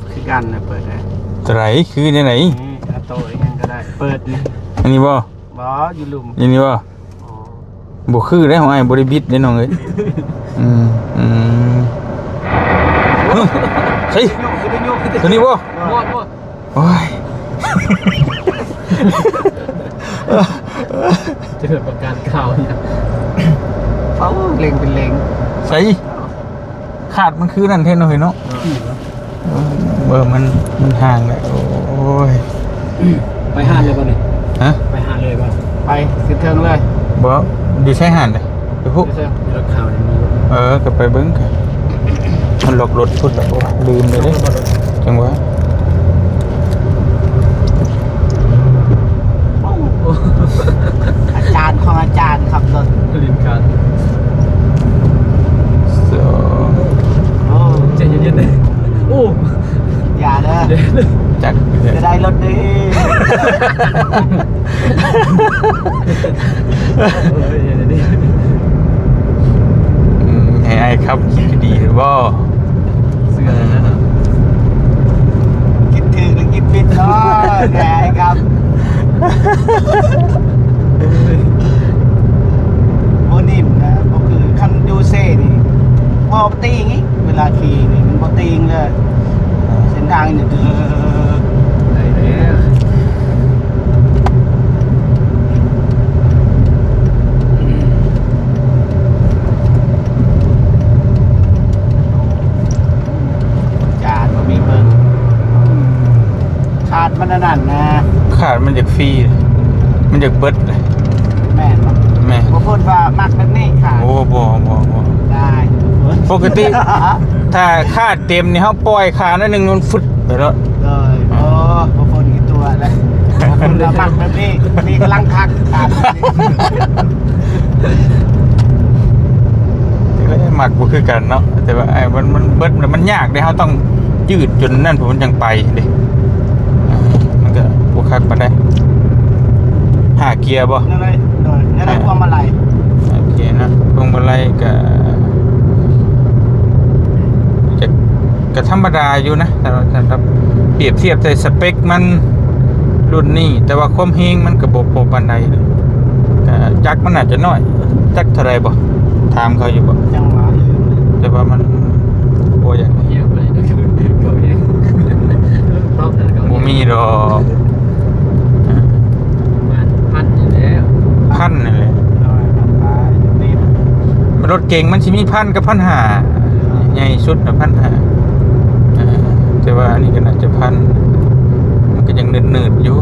ຄືກັນນະ ເປີດໄດ້ ຕົວໃດ? ຄືແນວໃດ? ນີ້ ອາໂຕອີຫຍັງກໍໄດ້ ເປີດນີ້ ອັນນີ້ບໍ່? ບໍ່ ຢູ່ລຸ່ມ ຢູ່ນີ້ບໍ່? ໂອ້ ບໍ່ຄືເດ້ ຂອງອ້າຍບໍ່ໄດ້ບິດເດ້ນ້ອງເອີຍ ອືມ ອືມ ເຮີ້ຍ ໃສ່ ໂຍກ ໂຍກ ໂຕນີ້ບໍ່? ບໍ່ ບໍ່ ໂອ້ຍ ຈະເກີດປະການຂ່າວຫຍັງ ເຝົ້າເລັ່ງເປັນເລັ່ງ ໃສ ຄາດມັນຄືນັ້ນແທ້ເນາະເຮີຍເນາະ. ເອີ ມັນ ມັນຫ່າງແຫຼະ. ໂອ້ຍ ໄປຫາດເລີຍບໍ່ນີ້? ຮະ? ໄປຫາດເລີຍບໍ່? ໄປຂຶ້ນເທິງເລີຍ. ບໍ່ ຢູ່ຊາຍຫາດເດ້ ໄປພຸ້ນ. ເອີ ກໍໄປເບິ່ງ ມັນລັອກລົດພຸ້ນລະ. ໂອ້ ລືມເລີຍເດ້ ຈັ່ງຫວະ. ອາຈານຂອງອາຈານຂັບລົດ ຫຼິ້ນກັນ. ໂອ້ ໃຈເຢັນໆ ເດີ. ໂອ້ ຢ່າເດີ ຈັກ ຈະໄດ້ລົດເດ້. ເອີ ຢ່າເດີ. ອືມ ໃຫ້ອ້າຍຂັບ ຄິດດີບໍ່? ເຊື່ອແລ້ວເນາະ ຄິດຖືກຫຼືຄິດຜິດເນາະ ແດ່ຄັບ. ບໍ່ນິ້ມນະ ບໍ່ຄືຄັນຢູ່ເຊນີ້ ບໍ່ຕີງອີກ ເວລາຂີ່ນີ້ມັນບໍ່ຕີງເລີຍ. ເສັ້ນທາງນີ້ ໄດ້ແລ້ວ. ຈານບໍ່ມີເບິ່ງ ຄາດມັນອັນນັ້ນນະ ຄາດມັນຢາກຟຣີ ມັນຢາກເບິດເລີຍ. ແມ່ນບໍ່? ແມ່ນ. ບໍ່ເພິ່ນວ່າມັກແບບນີ້ຄາດ. ໂອ້ ບໍ່ ບໍ່ ບໍ່ ໄດ້ ປົກກະຕິ ຖ້າຄາດເຕັມນີ້ ເຮົາປ່ອຍຄາດໜ້ອຍໜຶ່ງ ມັນຟຶດໄປໂລດ. ໂດຍ ອໍ ບໍ່ເພິ່ນຄືຕົວແຫຼະ ບໍ່ເພິ່ນວ່າມັກແບບນີ້ ນີ້ກຳລັງຄັກ. ມັກບໍ່ຄືກັນເນາະ ແຕ່ວ່າ ເອີ ມັນ ມັນເບິດ ມັນຍາກເດ້ ເຮົາຕ້ອງຢືດຈົນນັ້ນພຸ້ນມັນຈັ່ງໄປເດ້ ມັນກໍບໍ່ຄັກປານໃດ. ຫ້າເກຍບໍ່? ແນວໃດ? ໂດຍ ແນວໃດ ພວງມາໄລ? ໂອເຄເນາະ ພວງມາໄລກໍ ຈະ ກໍທຳມະດາຢູ່ນະ ແຕ່ວ່າສຳລັບ ປຽບທຽບໃສ່ສະເປັກມັນລຸ້ນນີ້ ແຕ່ວ່າຄວາມແຮງມັນກໍບໍ່ພໍປານໃດ. ກະຈັກມັນອາດຈະນ້ອຍ ຈັກເທົ່າໃດບໍ່? ຖາມເຂົາຢູ່ບໍ່? ຈັ່ງຫວະ ແຕ່ວ່າມັນບໍ່ຢາກ ບໍ່ມີດອກ ປະມານພັນນີ້ແຫຼະ ພັນນີ້ແຫຼະ. ລົດເກັງມັນຊິມີພັນກັບພັນຫ້າ ໃຫຍ່ສຸດນະພັນຫ້າ ເອີ ແຕ່ວ່າອັນນີ້ກໍໜ້າຈະພັນ ມັນກໍຍັງໜືດໆຢູ່.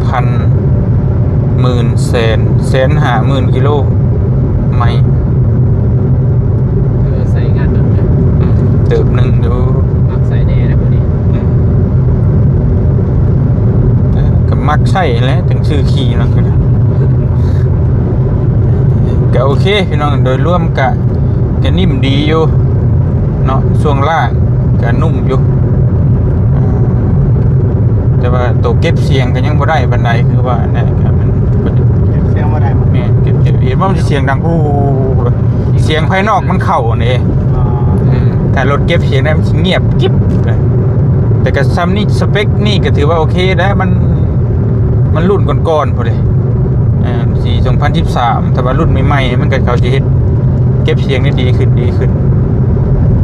ພັນ ໝື່ນ ແສນ ແສນຫ້າໝື່ນກິໂລໄມ. ເອີ ໃຊ້ງານໜັກເດີ ອືມ ເຕີບໜຶ່ງຢູ່ ມັກໃຊ້ແດ່ເດ້ຜູ້ນີ້ ອືມ ເອີ ກໍມັກໃຊ້ແຫຼະ ຈຶ່ງຊື້ຂີ່ເນາະ. ກໍໂອເຄພີ່ນ້ອງ ໂດຍລວມກະ ກະນິ້ມດີຢູ່ເນາະ ຊ່ວງລ່າງກະນຸ້ມຢູ່ ແຕ່ວ່າໂຕເກັບສຽງກໍຍັງບໍ່ໄດ້ປານໃດ ຄືວ່ານັ້ນ ກໍມັນ ເກັບສຽງບໍ່ໄດ້ບໍ່? ແມ່ນ ເກັບ ເກັບ ເຫັນວ່າມັນຊິສຽງດັງ ໂອ້ ສຽງພາຍນອກມັນເຂົ້ານີ້ ອໍ ອືມ ຖ້າລົດເກັບສຽງໄດ້ມັນຊິງຽບກິບເລີຍ. ແຕ່ກໍຊ່ຳນີ້ ສະເປັກນີ້ກໍຖືວ່າໂອເຄແລ້ວ ມັນ ມັນລຸ້ນກ່ອນໆພຸ້ນເດ ເອີ ປີສອງພັນສິບສາມ ຖ້າວ່າລຸ້ນໃໝ່ໆ ມັນກໍ ເຂົາຊິເຮັດເກັບສຽງໄດ້ດີຂຶ້ນ ດີຂຶ້ນ.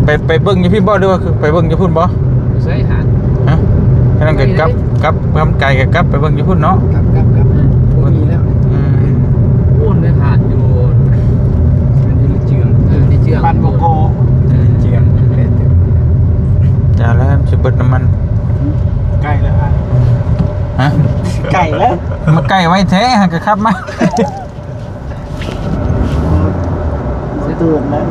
ໄປ ໄປເບິ່ງຢູ່ພີ້ບໍ່ ຫຼືວ່າໄປເບິ່ງຢູ່ພຸ້ນບໍ່? ໃສຫາດ? ຮະ? ອັນນັ້ນກໍກັບ ກັບ ຄຳໄກກໍກັບໄປເບິ່ງຢູ່ພຸ້ນເນາະ. ກັບ ກັບ ກັບ ບໍ່ມີແລ້ວ. ອືມ ໂອ້ ໄດ້ຫາດຢູ່ ມັນຢູ່ເຈື່ອງ ເອີ ໃນເຈື່ອງ ບ້ານບໍ່ໂກ ເອີ ເຈື່ອງ ຈະແລ້ວຊິເບິດນ້ຳມັນ. ໃກ້ແລ້ວ ຮະ? ໃກ້ແລ້ວ ມາໃກ້ໄວແທ້ ຫາກະຂັບມາ ບໍ່ຕື່ນແລ້ວ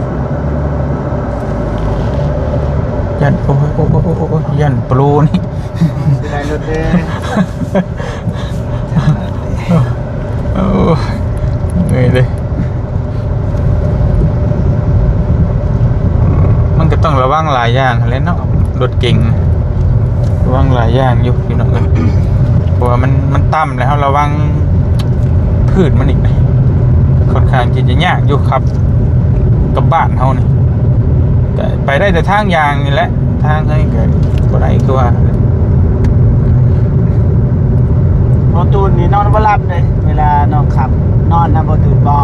ຢ້ານ ໂອ້ຍ ໂອ້ຍ ໂອ້ຍ ໂອ້ຍ ໂອ້ຍ ຢ້ານໂປຣນີ້ ເສຍດາຍລົດເດ້. ໂອ້ຍ ເມື່ອຍເດ້. ມັນກໍຕ້ອງລະວັງຫຼາຍຢ່າງຫັ້ນແຫຼະເນາະ ລົດເກັງ ລະວັງຫຼາຍຢ່າງຢູ່ພີ່ນ້ອງເອີຍ ເພາະວ່າມັນ ມັນຕ່ຳແລ້ວ ເຮົາລະວັງພືດມັນອີກນະ ຂ້ອນຂ້າງທີ່ຈະຍາກຢູ່ ຂັບກັບບ້ານເຮົານີ້ ກໍໄປໄດ້ແຕ່ທາງຢ່າງນີ້ແຫຼະ ທາງໃດກໍບໍ່ໄດ້ຄືວ່າ. ບໍ່ຕູນນີ້ນອນບໍ່ຫຼັບເດ້ ເວລານ້ອງຂັບ ນອນນະບໍ່ຕູນບໍ່?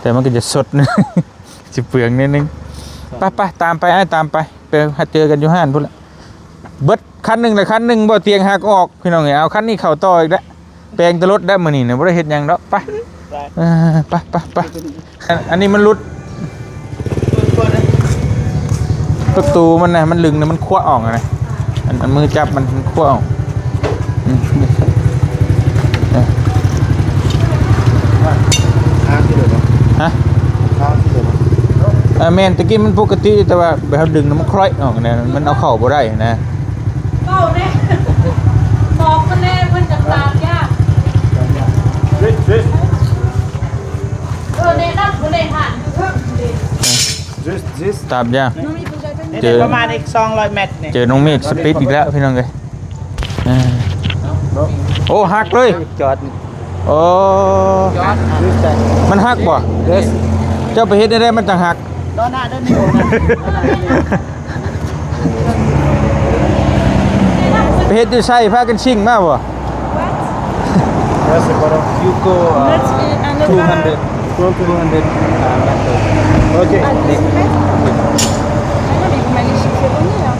ແຕ່ມັນກໍຈະສົດ ຊິເປືອງໜ້ອຍໜຶ່ງ. ໄປໆ ຕາມໄປ ອ້າຍ ຕາມໄປ ໄປຫາເຈີກັນຢູ່ຮ້ານພຸ້ນລະ. ເບິດຄັນໜຶ່ງລະ ຄັນໜຶ່ງບໍ່ ຕຽງຫັກອອກ ພີ່ນ້ອງເອີຍ. ເອົາຄັນນີ້ເຂົ້າຕໍ່ອີກແລ້ວ. ແປງແຕ່ລົດໄດ້ມື້ນີ້ນະ ບໍ່ໄດ້ເຮັດຫຍັງດອກ. ໄປ ໄປ ເອີ ໄປ ໄປ ໄປ. ອັນ ອັນນີ້ມັນຫຼຸດ ປະຕູມັນນະ ມັນດຶງນະ ມັນຄວະອອກນະ. ອັນ ອັນມືຈັບມັນ ມັນຄວະອອກ. ອືມ ເອີ ຮະ? ເອີ ແມ່ນ ຕະກີ້ມັນປົກກະຕິ ແຕ່ວ່າແບບເຮົາດຶງນະ ມັນຄວະອອກນະ ມັນເອົາເຂົ້າບໍ່ໄດ້ນະ. ເວົ້າແດ່ ບອກເພິ່ນແດ່ ເພິ່ນຈະຕາມຍາກ. ເອີ ແນະນຳເພິ່ນເດ້ ຮ້ານຢູ່ເທິງເດ້. Just this. ຕາມຍາກ. ເຈີ ປະມານອີກສອງຮ້ອຍແມັດນີ້ ເຈີນ້ອງເມກສະປິດອີກແລ້ວ ພີ່ນ້ອງເອີຍ. ເອີ ໂອ້ ຫັກເລີຍ. ຈອດ. ໂອ້ ມັນຫັກບໍ່? Yes. ເຈົ້າໄປເຮັດແນວໃດມັນຈັ່ງຫັກ? ຕໍ່ໜ້າເດີນິວນະ. ໄປເຮັດຢູ່ໃສ? ພາກັນຊິງມາບໍ່? What? Yes, but you go, uh, two hundred, two hundred, uh, meter. Okay. Ah, deux cents mètres? Ah non, mais vous m'allez chez Ferroni, là.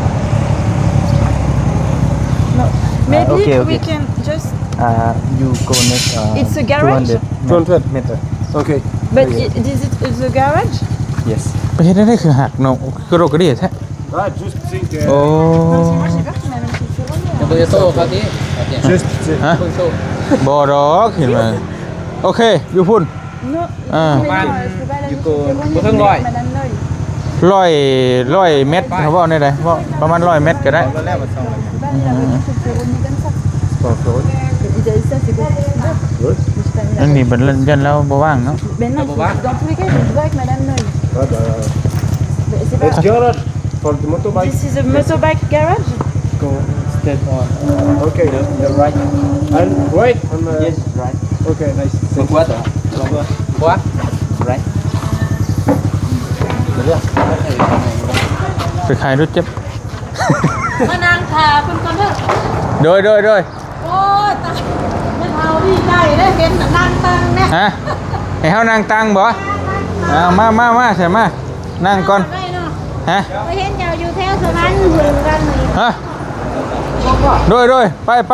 No, maybe we can just, uh, you go next, uh, it's a garage? Two hundred meter. Okay. But i-, is it the garage? Yes. ໄປເຮັດແນວໃດຄືຫັກເນາະ ກະດົກກະເດຍແທ້. Ah, just think, uh, ໂອ້ Non, sinon j'ai peur qu'il m'amène chez Ferroni, hein. ເປີໂຕເຂົາຕິ Just think. ຮະ? ເປີໂຕ ບໍ່ດອກ ເຫັນວ່າ ໂອເຄ ຢູ່ພຸ້ນ. Non, ອ່າ mais non, euh, je peux pas aller chez Ferroni, je vais avec Madame Noy. ຮ້ອຍ ຮ້ອຍແມັດ ເຂົາເວົ້າແນວໃດ ເວົ້າປະມານຮ້ອຍແມັດກໍໄດ້. Je peux pas aller avec lui chez Ferroni comme ça. C'est pas Ferroni. Mais déjà, ça, c'est beaucoup plus bas. Oui. Mais je sais pas, ອັນນີ້ບັດ ຢ້ານລາວບໍ່ວ່າງເນາະ. Ben non, dans tous les cas, je dois avec Madame Noy. Ah, bah, ben, c'est pas Garage for the motorbike. This is a motorbike garage? Go straight on. Okay. The, the right. And right on the Yes, right. Okay, nice. Thank you. Right. ໄປຂາຍລົດຈັກ ມານັ່ງຖ້າເພິ່ນກ່ອນເດີ. ໂດຍ ໂດຍ ໂດຍ. ໂອ້ຍ ຕາຍ ແມ່ເຖົ້າດີໃຈເດ້ ເຫັນນັ່ງຕັງແນ່. ຮະ? ໃຫ້ເຮົານັ່ງຕັງບໍ່? ອ່າ ມາ ມາ ມາ ໃສ່ມາ ນັ່ງກ່ອນ. ຮະ? ຂ້ອຍເຫັນເຈົ້າຢູ່ແຖວສະຫວັນເພິ່ນກັນນີ້. ຮະ? ໂດຍ ໂດຍ ໄປ ໄປ.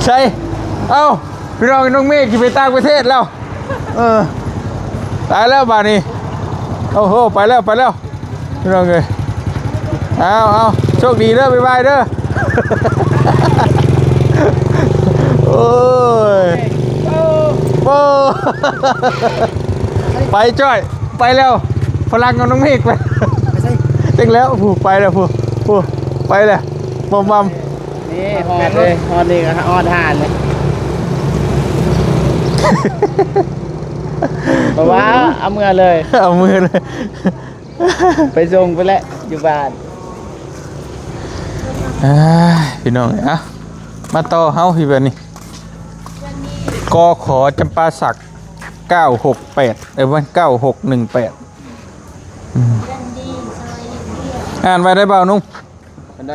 ໃສ່ ເອົ້າ ພີ່ນ້ອງ ນ້ອງເມກຊິໄປຕ່າງປະເທດແລ້ວ. ເອີ ຕາຍແລ້ວບາດນີ້. ໂອ້ໂຫ ໄປແລ້ວ ໄປແລ້ວ ພີ່ນ້ອງເອີຍ. ເອົາ ເອົາ ໂຊກດີເດີ ບາຍບາຍເດີ. ໂອ້ຍ ໂອ້ ໄປຈ້ອຍ ໄປແລ້ວ. ພະລັງຂອງນ້ອງເມກໄປ ໄປໃສ? ຈັກແລ້ວ ຜູ້ ໄປແລ້ວ ຜູ້ ຜູ້ ໄປແລ້ວ ໝໍ່ມາ. ນີ້ຮອດເລີຍ ຮອດນີ້ກໍຮອດຮ້ານເລີຍ. ເພາະວ່າເອົາເມືອເລີຍ ເອົາເມືອເລີຍ ໄປສົ່ງພຸ້ນແຫຼະຢູ່ບ້ານ. ອ່າ ພີ່ນ້ອງເອີຍ ເອົາ ມາຕໍ່ເຮົາທີ່ແບບນີ້ ກຂ ຈຳປາສັກ ເກົ້າຫົກແປດ ເອີ ເກົ້າຫົກໜຶ່ງແປດ. ອືມ ອ່ານວ່າໄດ້ ບ່າວນຸ່ມ? ບັນໄດ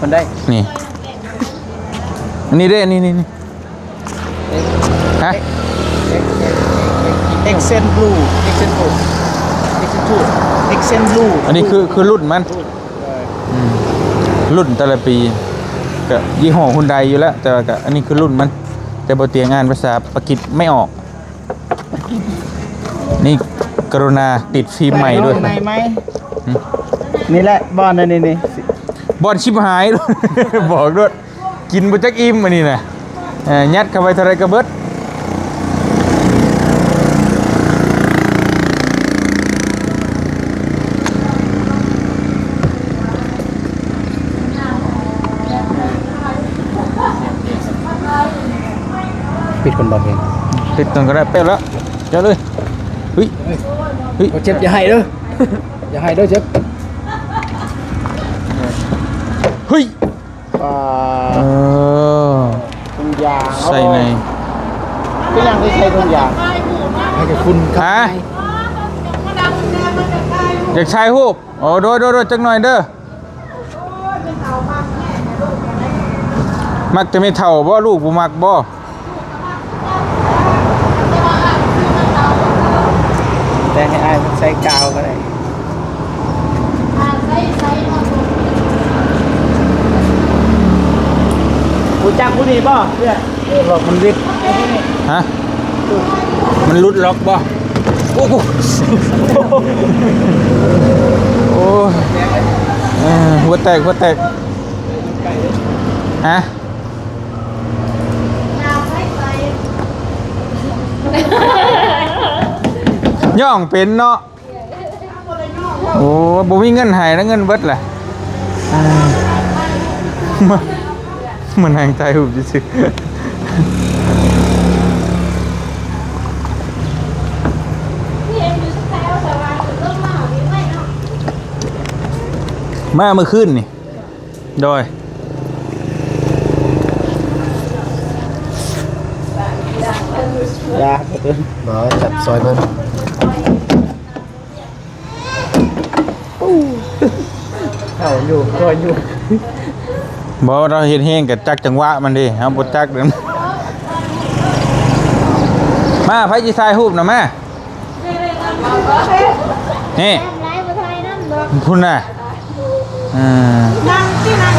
ບັນໄດ ນີ້ ອັນນີ້ເດ້ ນີ້ ນີ້ ນີ້ ຮະ? Accent Blue Accent Blue Accent Blue Accent Blue ອັນນີ້ຄື ຄືລຸ້ນມັນ. ເອີ ອືມ ລຸ້ນແຕ່ລະປີ ກະຍີ່ຫໍ້ຮຸນໄດຢູ່ແລ້ວ ແຕ່ວ່າກະ ອັນນີ້ຄືລຸ້ນມັນ ແຕ່ບໍ່ຕຽງອ່ານພາສາປາກິດໄມ່ອອກ. ນີ້ກະລຸນາຕິດຟິມໃໝ່ດ້ວຍ ໃໝ່ ໃໝ່ ຫຶ? ນີ້ແຫຼະບ່ອນ ນີ້ ນີ້ ບ່ອນຊິບຫາຍ ບອກໂລດ ກິນບໍ່ຈັກອີ່ມອັນນີ້ນະ. ເອີ ຍັດເຂົ້າໄປເທົ່າໃດກໍເບິດ. ປິດກ່ອນບໍ່ເພງ ປິດກ່ອນກໍໄດ້ ເປີດແລ້ວ ເຈົ້າເລີຍ. ເຮີ້ຍ ເຮີ້ຍ ບໍ່ເຈັບ ຢ່າໄຫ້ເດີ ຢ່າໄຫ້ເດີ ເຈັບ. ເຮີ້ຍ ອ່າ ເອີ ຖົງຢາງ ໃສ່ໃນ ເປັນຫຍັງຄືໃສ່ຖົງຢາງ? ໃຫ້ແຕ່ຝຸ່ນ ຮະ? ຢາກຖ່າຍຮູບ? ໂອ້ ໂດຍ ໂດຍ ໂດຍ ຈັກໜ້ອຍເດີ. ມັກແຕ່ແມ່ເຖົ້າບໍ່? ລູກບໍ່ມັກບໍ່? ຈັບຜູ້ນີ້ບໍ່? ເອີ ລັອກມັນບິດ. ຮະ? ມັນຫຼຸດລັອກບໍ່? ໂອ້ໂຫ ໂອ້ ເອີ ຫົວແຕກ ຫົວແຕກ. ຮະ? ຍ່ອງເປັນເນາະ. ໂອ້ ບໍ່ມີເງິນໃຫ້ນະ ເງິນເບິດແຫຼະ. ອ່າ ມາ ມານັ່ງຖ່າຍຮູບຊື່ໆ. ມາມື້ຄືນນີ້. ໂດຍ ຢ່າ ບໍ່ ຈັບຊອຍເບິ່ງ. ເຂົ້າຢູ່ ຄ່ອຍຢູ່. ບໍ່ ເຮົາເຮັດແຮງກໍຈັກຈັງຫວະມັນເດ້ ເຮົາບໍ່ຈັກເດ້. ມາ ໃຜຊິຖ່າຍຮູບນະ ມາ. ນີ້ ພຸ້ນນະ. ອ່າ ນັ່ງຊິ ນັ່ງ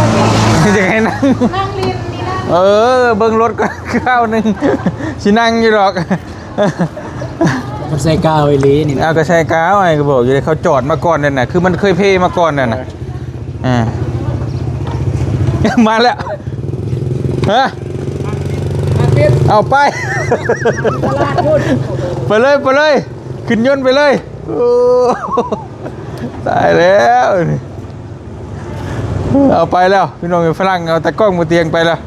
ຊິ ຈະໃຫ້ນັ່ງ ນັ່ງຫຼິ້ນນີ້ນະ. ເອີ ເບິ່ງລົດກ່ອນຄາວໜຶ່ງ ຊິນັ່ງຢູ່ດອກ. ມັນໃສ່ກາວອີ່ຫຼີນີ້ນະ. ເອົາ ກໍໃສ່ກາວ ອ້າຍກໍບອກຢູ່ເດ້ ເຂົາຈອດມາກ່ອນນັ້ນນະ ຄືມັນເຄີຍເພມາກ່ອນນັ້ນນະ. ອ່າ ມາແລ້ວ. ຮະ? ເອົາໄປ ຕະຫຼາດພຸ້ນ ໄປເລີຍ ໄປເລີຍ ຂຶ້ນຍົນໄປເລີຍ. ໂອ້ ຕາຍແລ້ວ ເອົາໄປແລ້ວພີ່ນ້ອງເອີຍ. ຝຣັ່ງເອົາຕາກ້ອງບໍ່ຕຽງໄປແລ້ວ.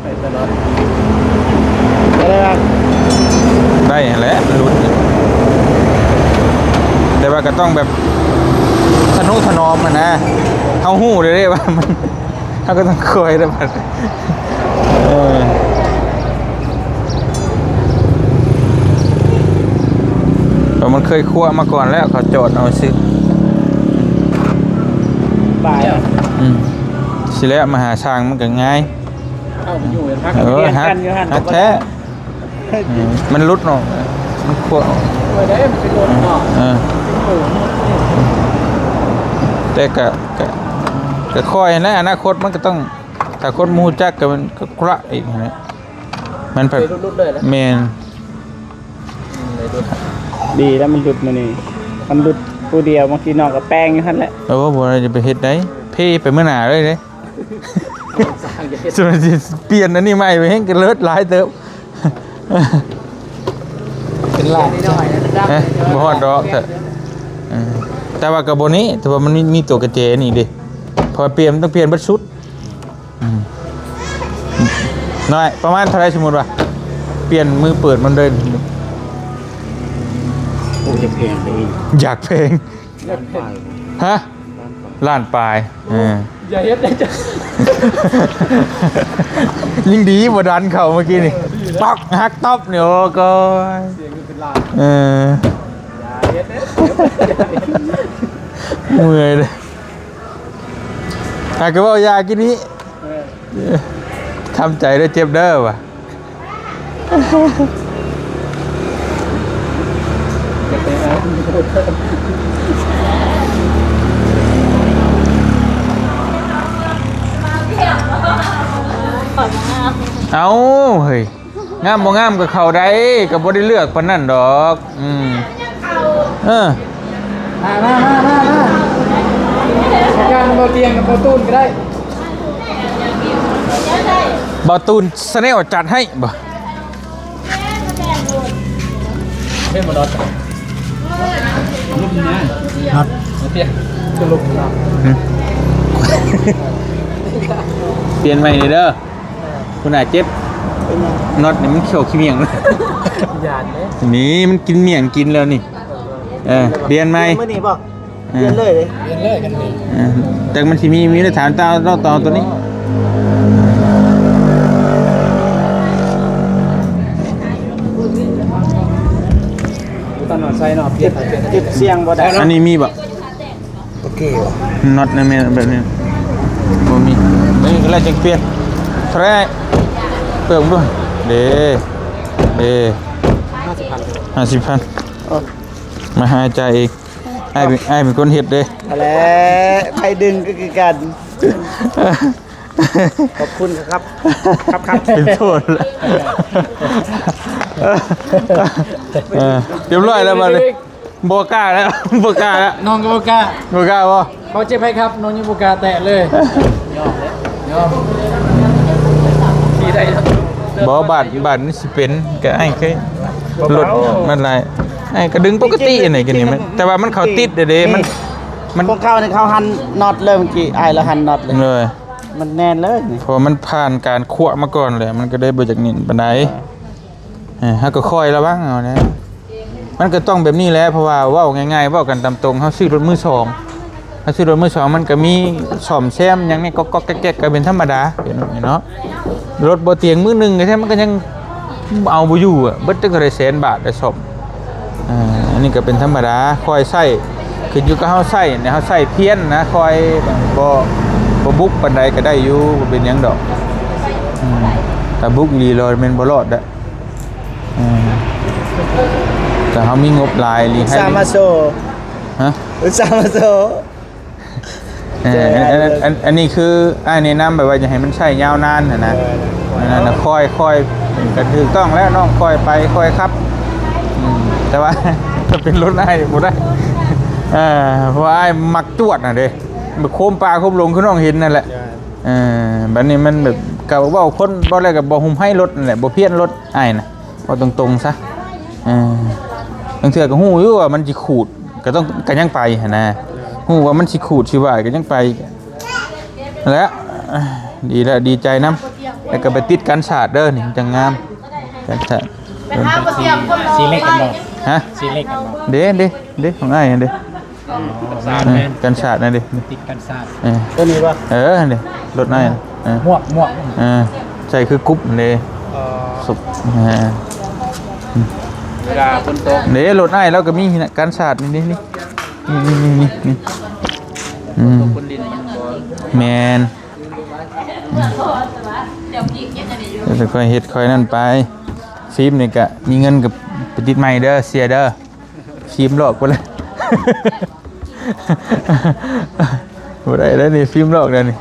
ໄປຕະຫຼອດ ໄປໄດ້ບ້າງ? ໄດ້ຫັ້ນແຫຼະ ມັນຫຼຸດ. ແຕ່ວ່າກໍຕ້ອງແບບທະນຸຖະໜອມຫັ້ນນະ. ເຮົາຮູ້ເລີຍເດ້ວ່າມັນ ເຮົາກໍຕ້ອງຄອຍເດ້ບັດ. ເອີ ເພາະມັນເຄີຍຄົວະມາກ່ອນແລ້ວ ເຂົາຈອດເອົາຊື່. ບາຍ ອືມ ຊິແລ້ວມາຫາຊ່າງມັນກໍງ່າຍ. ເອົາໄປຢູ່ພັກ ເອີ ຮັກ ຮັກແທ້. ອືມ ມັນຫຼຸດເນາະ ມັນຂົວ ໂອ້ຍ ໄດ້ມັນເປັນລົດເນາະ. ເອີ ເປັນໂຕ ແຕ່ກະ ກະ ກະຄ່ອຍຫັ້ນແຫຼະ ອະນາຄົດມັນກໍຕ້ອງ ຖ້າຄົນບໍ່ຮູ້ຈັກກໍມັນກໍກະອີກຫັ້ນແຫຼະ. ມັນແບບ ເລີຍຫຼຸດໆເລີຍແຫຼະ. ແມ່ນ ອືມ ເລີຍຫຼຸດ. ດີແລ້ວມັນຫຼຸດມື້ນີ້ ມັນຫຼຸດຜູ້ດຽວ ບາງທີນ້ອງກໍແປງຢູ່ຫັ້ນແຫຼະ. ໂອ້ ບໍ່ໄດ້ຈະໄປເຮັດໃດ ເພໄປມື້ໜ້າເລີຍເດ້. ສ່ວນຊິປ່ຽນອັນນີ້ໃໝ່ໄປແຮ່ງກະເລີດຫຼາຍເຕີບ. ເປັນລ້ານ ຮະ? ບໍ່ຮອດດອກເຖາະ. ເອີ ແຕ່ວ່າກໍບໍ່ແນ່ ແຕ່ວ່າມັນມີ ມີຕົວກະແຈນີ້ເດ້ ເພາະວ່າປ່ຽນ ມັນຕ້ອງປ່ຽນເບິດຊຸດ. ອືມ ນ້ອຍ ປະມານເທົ່າໃດ ສົມມຸດວ່າປ່ຽນມືເປີດມັນເລີຍ? ໂອ້ ຢາກແພງເດ້ ຢາກແພງ. ຮະ? ລ້ານປາຍ. ເອີ ຢ່າເຮັດເດ້. ຍິ່ງດີບໍ່ດັນເຂົ້າເມື່ອກີ້ນີ້ ເອີ ດີແລ້ວ ປັກ ຫັກຕັບນີ້. ໂອ້ ກອຍ ສຽງເປັນລ້ານ. ເອີ ຢ່າເຮັດເດ້ ເມື່ອຍເດ້. ຫາກະເວົ້າຢາກິນນີ້ ເອີ ທຳໃຈເດີ ເຈັບເດີວ່າ. ເອົາ ເຮີ້ຍ ງາມບໍ່ງາມກໍເຂົ້າໄດ້ ກໍບໍ່ໄດ້ເລືອກປານນັ້ນດອກ. ອືມ ເອີ ມາ ມາ ມາ ມາ ມາ ການບໍ່ຕຽງກັບບໍ່ຕູນກໍໄດ້. ບໍ່ຕູນ Channel ຈັດໃຫ້ບໍ່? ເຮັດບໍ່ດອດ ລຸກມາ ນັດ ມາຕຽງ ຈະລຸກມາ. ຫືມ ປ່ຽນໃໝ່ນີ້ເດີ. ພຸ້ນນະ ເຈັບ ເປັນຫຍັງ? ນັອດນີ້ມັນຂຽວຂີ້ໝ້ຽງ. ຢ້ານເດ້ ນີ້ມັນກິນໝ້ຽງກິນແລ້ວນີ້. ເອີ ປ່ຽນໃໝ່ ປ່ຽນມື້ນີ້ບໍ່? ເອີ ປ່ຽນເລີຍເດ້ ປ່ຽນເລີຍກັນເລີຍ. ເອີ ແຕ່ມັນຊິມີ ມີແຕ່ຖາມຕາ ເລາະຕໍ່ຕົວນີ້. ຕອນນອນໃສ່ເນາະ ປ່ຽນ ເຈັບ ເຈັບສ່ຽງບໍ່ໄດ້. ອັນນີ້ມີບໍ່? ໂອເຄບໍ່? ນັອດໃນແມ່ນແບບນີ້ ບໍ່ມີ. ນີ້ກໍແລ້ວຈຶ່ງປ່ຽນ. ເທົ່າໃດ? ເພີ່ມດ້ວຍເດ້ ເດ້ ຫ້າສິບພັນ ຫ້າສິບພັນ. ເອີ ມາຫາຈ່າຍເອງ. ອ້າຍເປັນ ອ້າຍເປັນຄົນເຮັດເດ້. ຫັ້ນແຫຼະ ໃຜດຶງກໍຄືກັນ. ຂອບຄຸນຄັບ ຄັບ ຄັບ ເປັນໂທດແລ້ວ ເອີ ຮຽບຮ້ອຍແລ້ວບັດນີ້ ບໍ່ກ້າແລ້ວ ບໍ່ກ້າແລ້ວ ນ້ອງກໍບໍ່ກ້າ ບໍ່ກ້າບໍ່? ເບົາເຈັບໃຫ້ຄັບ ນ້ອງຍັງບໍ່ກ້າແຕະເລີຍ ຍອມເລີຍ ຍອມ ຂີ່ໄດ້ເນາະ ບໍ່ ບາດ ບາດມັນຊິເປັນ ກໍອ້າຍເຄີຍ ລົດມັນຫຼາຍ ອ້າຍກໍດຶງປົກກະຕິອັນນີ້ກໍນີ້ ແຕ່ວ່າມັນເຂົ້າຕິດເດ້ ມັນ ມັນ ຂອງເຂົານີ້ເຂົາຫັນນັອດເລີຍ ເມື່ອກີ້ອ້າຍລາວຫັນນັອດເລີຍ ເລີຍ ມັນແໜ້ນເລີຍນີ້ ເພາະວ່າມັນຜ່ານການຂວາມາກ່ອນແລ້ວ ມັນກໍເລີຍບໍ່ຢາກແໜ້ນປານໃດ ເອີ ເຮົາກໍຄອຍລະວັງເອົາແຫຼະ ມັນກໍຕ້ອງແບບນີ້ແຫຼະ ເພາະວ່າເວົ້າງ່າຍໆ ເວົ້າກັນຕາມຕົງ ເຮົາຊື້ລົດມືສອງ ເຮົາຊື້ລົດມືສອງ ມັນກໍມີສ້ອມແຊມຫຍັງນີ້ ກໍໆແກກໆ ກໍເປັນທຳມະດາ ເປັນແບບນີ້ເນາະ ລົດບໍ່ຕຽງ ມື້ໜຶ່ງແທ້ໆ ມັນກໍຍັງເອົາບໍ່ຢູ່ອະ ເບິດຈັກເທົ່າໃດແສນບາດໄດ້ສ້ອມ ອ່າ ອັນນີ້ກໍເປັນທຳມະດາ ຄອຍໃຊ້ ຂຶ້ນຢູ່ກັບເຮົາໃຊ້ນະ ເຮົາໃຊ້ພຽນນະ ຄອຍບໍ່ ບໍ່ບຸກປານໃດກໍໄດ້ຢູ່ ບໍ່ເປັນຫຍັງດອກ ອືມ ຖ້າບຸກອີ່ຫຼີລະແມ່ນບໍ່ລອດເດີ້ ອືມ ແຕ່ເຮົາມີງົບຫຼາຍອີ່ຫຼີ ອຸຊາມາໂຊ ຮະ? ອຸຊາມາໂຊ ເອີ ອັນ ອັນ ອັນ ອັນນີ້ຄືອ້າຍແນະນຳໄປວ່າ ຢາກໃຫ້ມັນໃຊ້ຍາວນານຫັ້ນນະ ເອີ ນັ້ນນະ ຄ່ອຍ ຄ່ອຍ ກໍຖືກຕ້ອງແລ້ວ ນ້ອງຄ່ອຍໄປຄ່ອຍຂັບ ອືມ ແຕ່ວ່າ ຖ້າເປັນລົດອ້າຍບໍ່ໄດ້ ເອີ ເພາະວ່າອ້າຍມັກຈວດຫັ້ນເດ້ ແບບໂຄມປ່າໂຄມດົງຄືນ້ອງເຫັນນັ້ນແຫຼະ ເອີ ເອີ ບັດນີ້ມັນແບບ ກໍເວົ້າຄົນ ເວົ້າແລ້ວກໍບໍ່ຮຸ່ມໄຮລົດນັ້ນແຫຼະ ບໍ່ພຽນລົດອ້າຍນະ ເວົ້າຕົງໆຊະ ເອີ ບາງເທື່ອກໍຮູ້ຢູ່ວ່າມັນຊິຂູດ ກໍຕ້ອງ ກໍຍັງໄປຫັ້ນນະ ຮູ້ວ່າມັນຊິຂູດຊິຫວາຍກໍຍັງໄປ ແລ້ວ ດີແລ້ວ ດີໃຈນຳ ແລ້ວກໍໄປຕິດກັນສາດເດີ້ ນີ້ຈັ່ງງາມ ກັນສາດ ໄປຫາບໍ່ຕຽງຄົນ ສີເລັກກັນບໍ່? ຮະ? ສີເລັກກັນບໍ່? ເດ້ ເດ້ ເດ້ ຂອງອ້າຍຫັ້ນເດ້ ອໍ ແມ່ນໆ ກັນສາດນັ້ນເດ້ ຕິດກັນສາດ ເອີ ຕົວນີ້ບໍ່? ເອີ ຫັ້ນເດ້ ລົດອ້າຍ ເອີ ໝວກ ໝວກ ເອີ ໃສ່ຄືກຸບຫັ້ນເດ້ ອໍ ສຸບ ເອີ ເວລາຝົນຕົກ ເດ້ ລົດອ້າຍລາວກໍມີຫັ້ນນະ ກັນສາດນີ້ ນີ້ ນີ້ ນີ້ ນີ້ ນີ້ ອືມ ຝົນຕົກຝົນລິນມັນບໍ່ ແມ່ນ ອືມ ແຕ່ຂ້ອຍເຮັດຂ້ອຍນັ້ນໄປ ຟິມນີ້ກະມີເງິນກໍໄປຕິດໃໝ່ເດີ້ ເສຍເດີ້ ຟິມລອກພຸ້ນແຫຼະ ບໍ່ໄດ້ແລ້ວນີ້ ຟິມລອກແລ້ວນີ້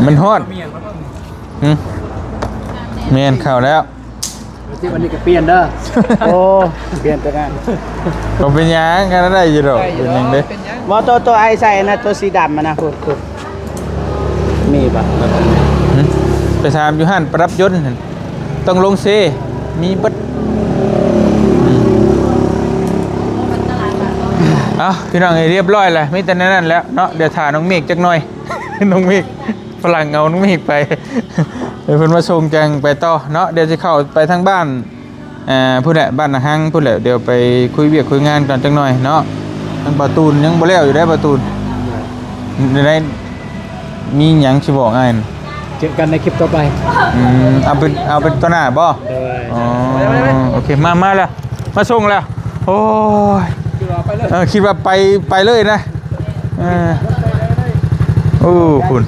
ມັນຮ້ອນ ຫຶ ແມ່ນ ເຂົ້າແລ້ວ ຊິ ວັນນີ້ກໍປ່ຽນເດີ້ ໂອ້ ປ່ຽນແຕ່ງານ ບໍ່ເປັນຫຍັງ ກໍໄດ້ຢູ່ດອກ ເປັນຫຍັງເດ້ ບໍ່ ໂຕ ໂຕອ້າຍໃສ່ນະ ໂຕສີດຳຫັ້ນນະ ພຸ້ນ ພຸ້ນ ມີບໍ່? ຫຶ ໄປຖາມຢູ່ຮ້ານປະດັບຍົນຫັ້ນ ຕ້ອງລົງເຊ ມີເບິດ ເອົ້າ ພີ່ນ້ອງເອີຍ ຮຽບຮ້ອຍແລ້ວ ມີແຕ່ແນວນັ້ນແຫຼະເນາະ ດຽວຖ້ານ້ອງເມກຈັກໜ່ອຍ ນ້ອງເມກ ຝຣັ່ງເອົານ້ອງເມກໄປ ໃຫ້ເພິ່ນມາສົ່ງຈັ່ງໄປຕໍ່ເນາະ ດຽວຊິເຂົ້າໄປທາງບ້ານ ອ່າ ພຸ້ນແຫຼະ ບ້ານນາຮັງພຸ້ນແຫຼະ ດຽວໄປຄຸຍວຽກຄຸຍງານກ່ອນຈັກໜ່ອຍເນາະ ທາງບ່າວຕູນຍັງບໍ່ແລ້ວຢູ່ເດ້ ບ່າວຕູນ ໄດ້ ມີຫຍັງຊິບອກອ້າຍນະ? ເຈີກັນໃນຄລິບຕໍ່ໄປ ອືມ ເອົາເປັນ ເອົາເປັນຕໍ່ໜ້າບໍ່? ໂດຍ ອໍ ໂອເຄ ມາ ມາແລ້ວ ມາສົ່ງແລ້ວ ໂອ້ຍ ຄິດວ່າໄປເລີຍ ເອີ ຄິດວ່າໄປ ໄປເລີຍນະ ເອີ ໂອ້ ພຸ້ນ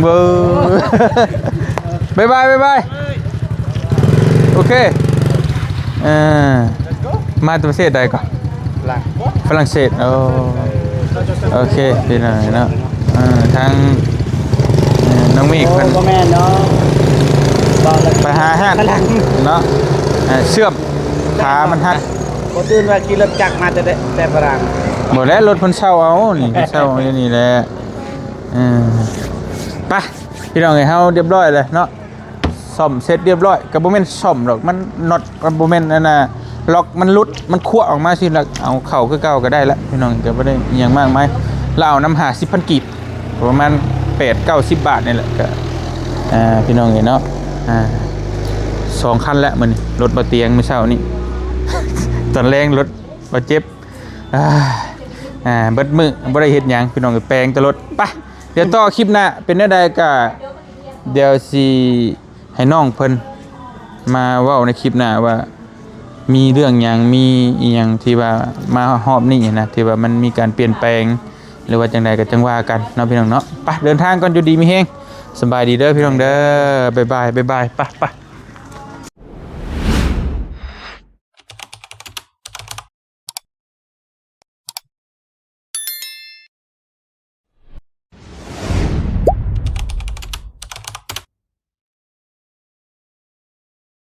ເບິ່ງ ບາຍບາຍ ບາຍບາຍ ໂອເຄ ເອີ ມາແຕ່ປະເທດໃດກ່ອນ? ຝຣັ່ງ ຝຣັ່ງເສດ ໂອ້ ໂອເຄ ພີ່ນ້ອງເນາະ ເອີ ທາງ ເອີ ນ້ອງມີກເພິ່ນ ໂອ້ ບໍ່ແມ່ນເນາະ ໄປຫາຮ້ານເນາະ ເອີ ເຊື່ອມ ຂາມັນຫັກ ບໍ່ຕື່ນວ່າຂີ່ລົດຈັກມາແຕ່ ແຕ່ຝຣັ່ງ ບໍ່ແລ້ວ ລົດເພິ່ນເຊົ່າເອົາ ນີ້ ເພິ່ນເຊົ່າເອົາຢູ່ນີ້ແຫຼະ ເອີ ໄປ ພີ່ນ້ອງເອີຍ ເຮົາຮຽບຮ້ອຍແລ້ວເນາະ ສ້ອມເສັດຮຽບຮ້ອຍ ກໍບໍ່ແມ່ນສ້ອມດອກ ມັນນັອດ ມັນບໍ່ແມ່ນອັນນ່າ ລັອກມັນຫຼຸດ ມັນຂວາອອກມາຊີ້ ແລ້ວເອົາເຂົ້າຄືເກົ່າກໍໄດ້ລະ ພີ່ນ້ອງ ກໍບໍ່ໄດ້ອີ່ຫຍັງມາກມາຍ ລາວເອົານຳຫ້າສິບພັນກີບ ປະມານແປດເກົ້າສິບບາດນີ້ແຫຼະ ກໍ ອ່າ ພີ່ນ້ອງເອີຍເນາະ ອ່າ ສອງຄັນແລ້ວມື້ນີ້ ລົດບໍ່ຕຽງມື້ເຊົ້ານີ້ ຕອນແລງລົດບໍ່ເຈັບ ອ່າ ອ່າ ເບິດມື້ບໍ່ໄດ້ເຮັດຫຍັງ ພີ່ນ້ອງເອີຍ ແປງແຕ່ລົດ ໄປ ດຽວຕໍ່ຄລິບໜ້າ ເປັນແນວໃດກໍ ດຽວຊິໃຫ້ນ້ອງເພິ່ນ ມາເວົ້າໃນຄລິບໜ້າວ່າ ມີເລື່ອງຫຍັງ ມີອີ່ຫຍັງທີ່ວ່າມາຮອບນີ້ນະ ທີ່ວ່າມັນມີການປ່ຽນແປງ ຫຼືວ່າຈັ່ງໃດກໍຈັ່ງວ່າກັນເນາະພີ່ນ້ອງເນາະ. ໄປເດີນທາງກ່ອນ ຢູ່ດີມີແຮງ. ສະບາຍດີເດີພີ່ນ້ອງເດີ. ບາຍບາຍ ບາຍບາຍ. ໄປ ໄປ.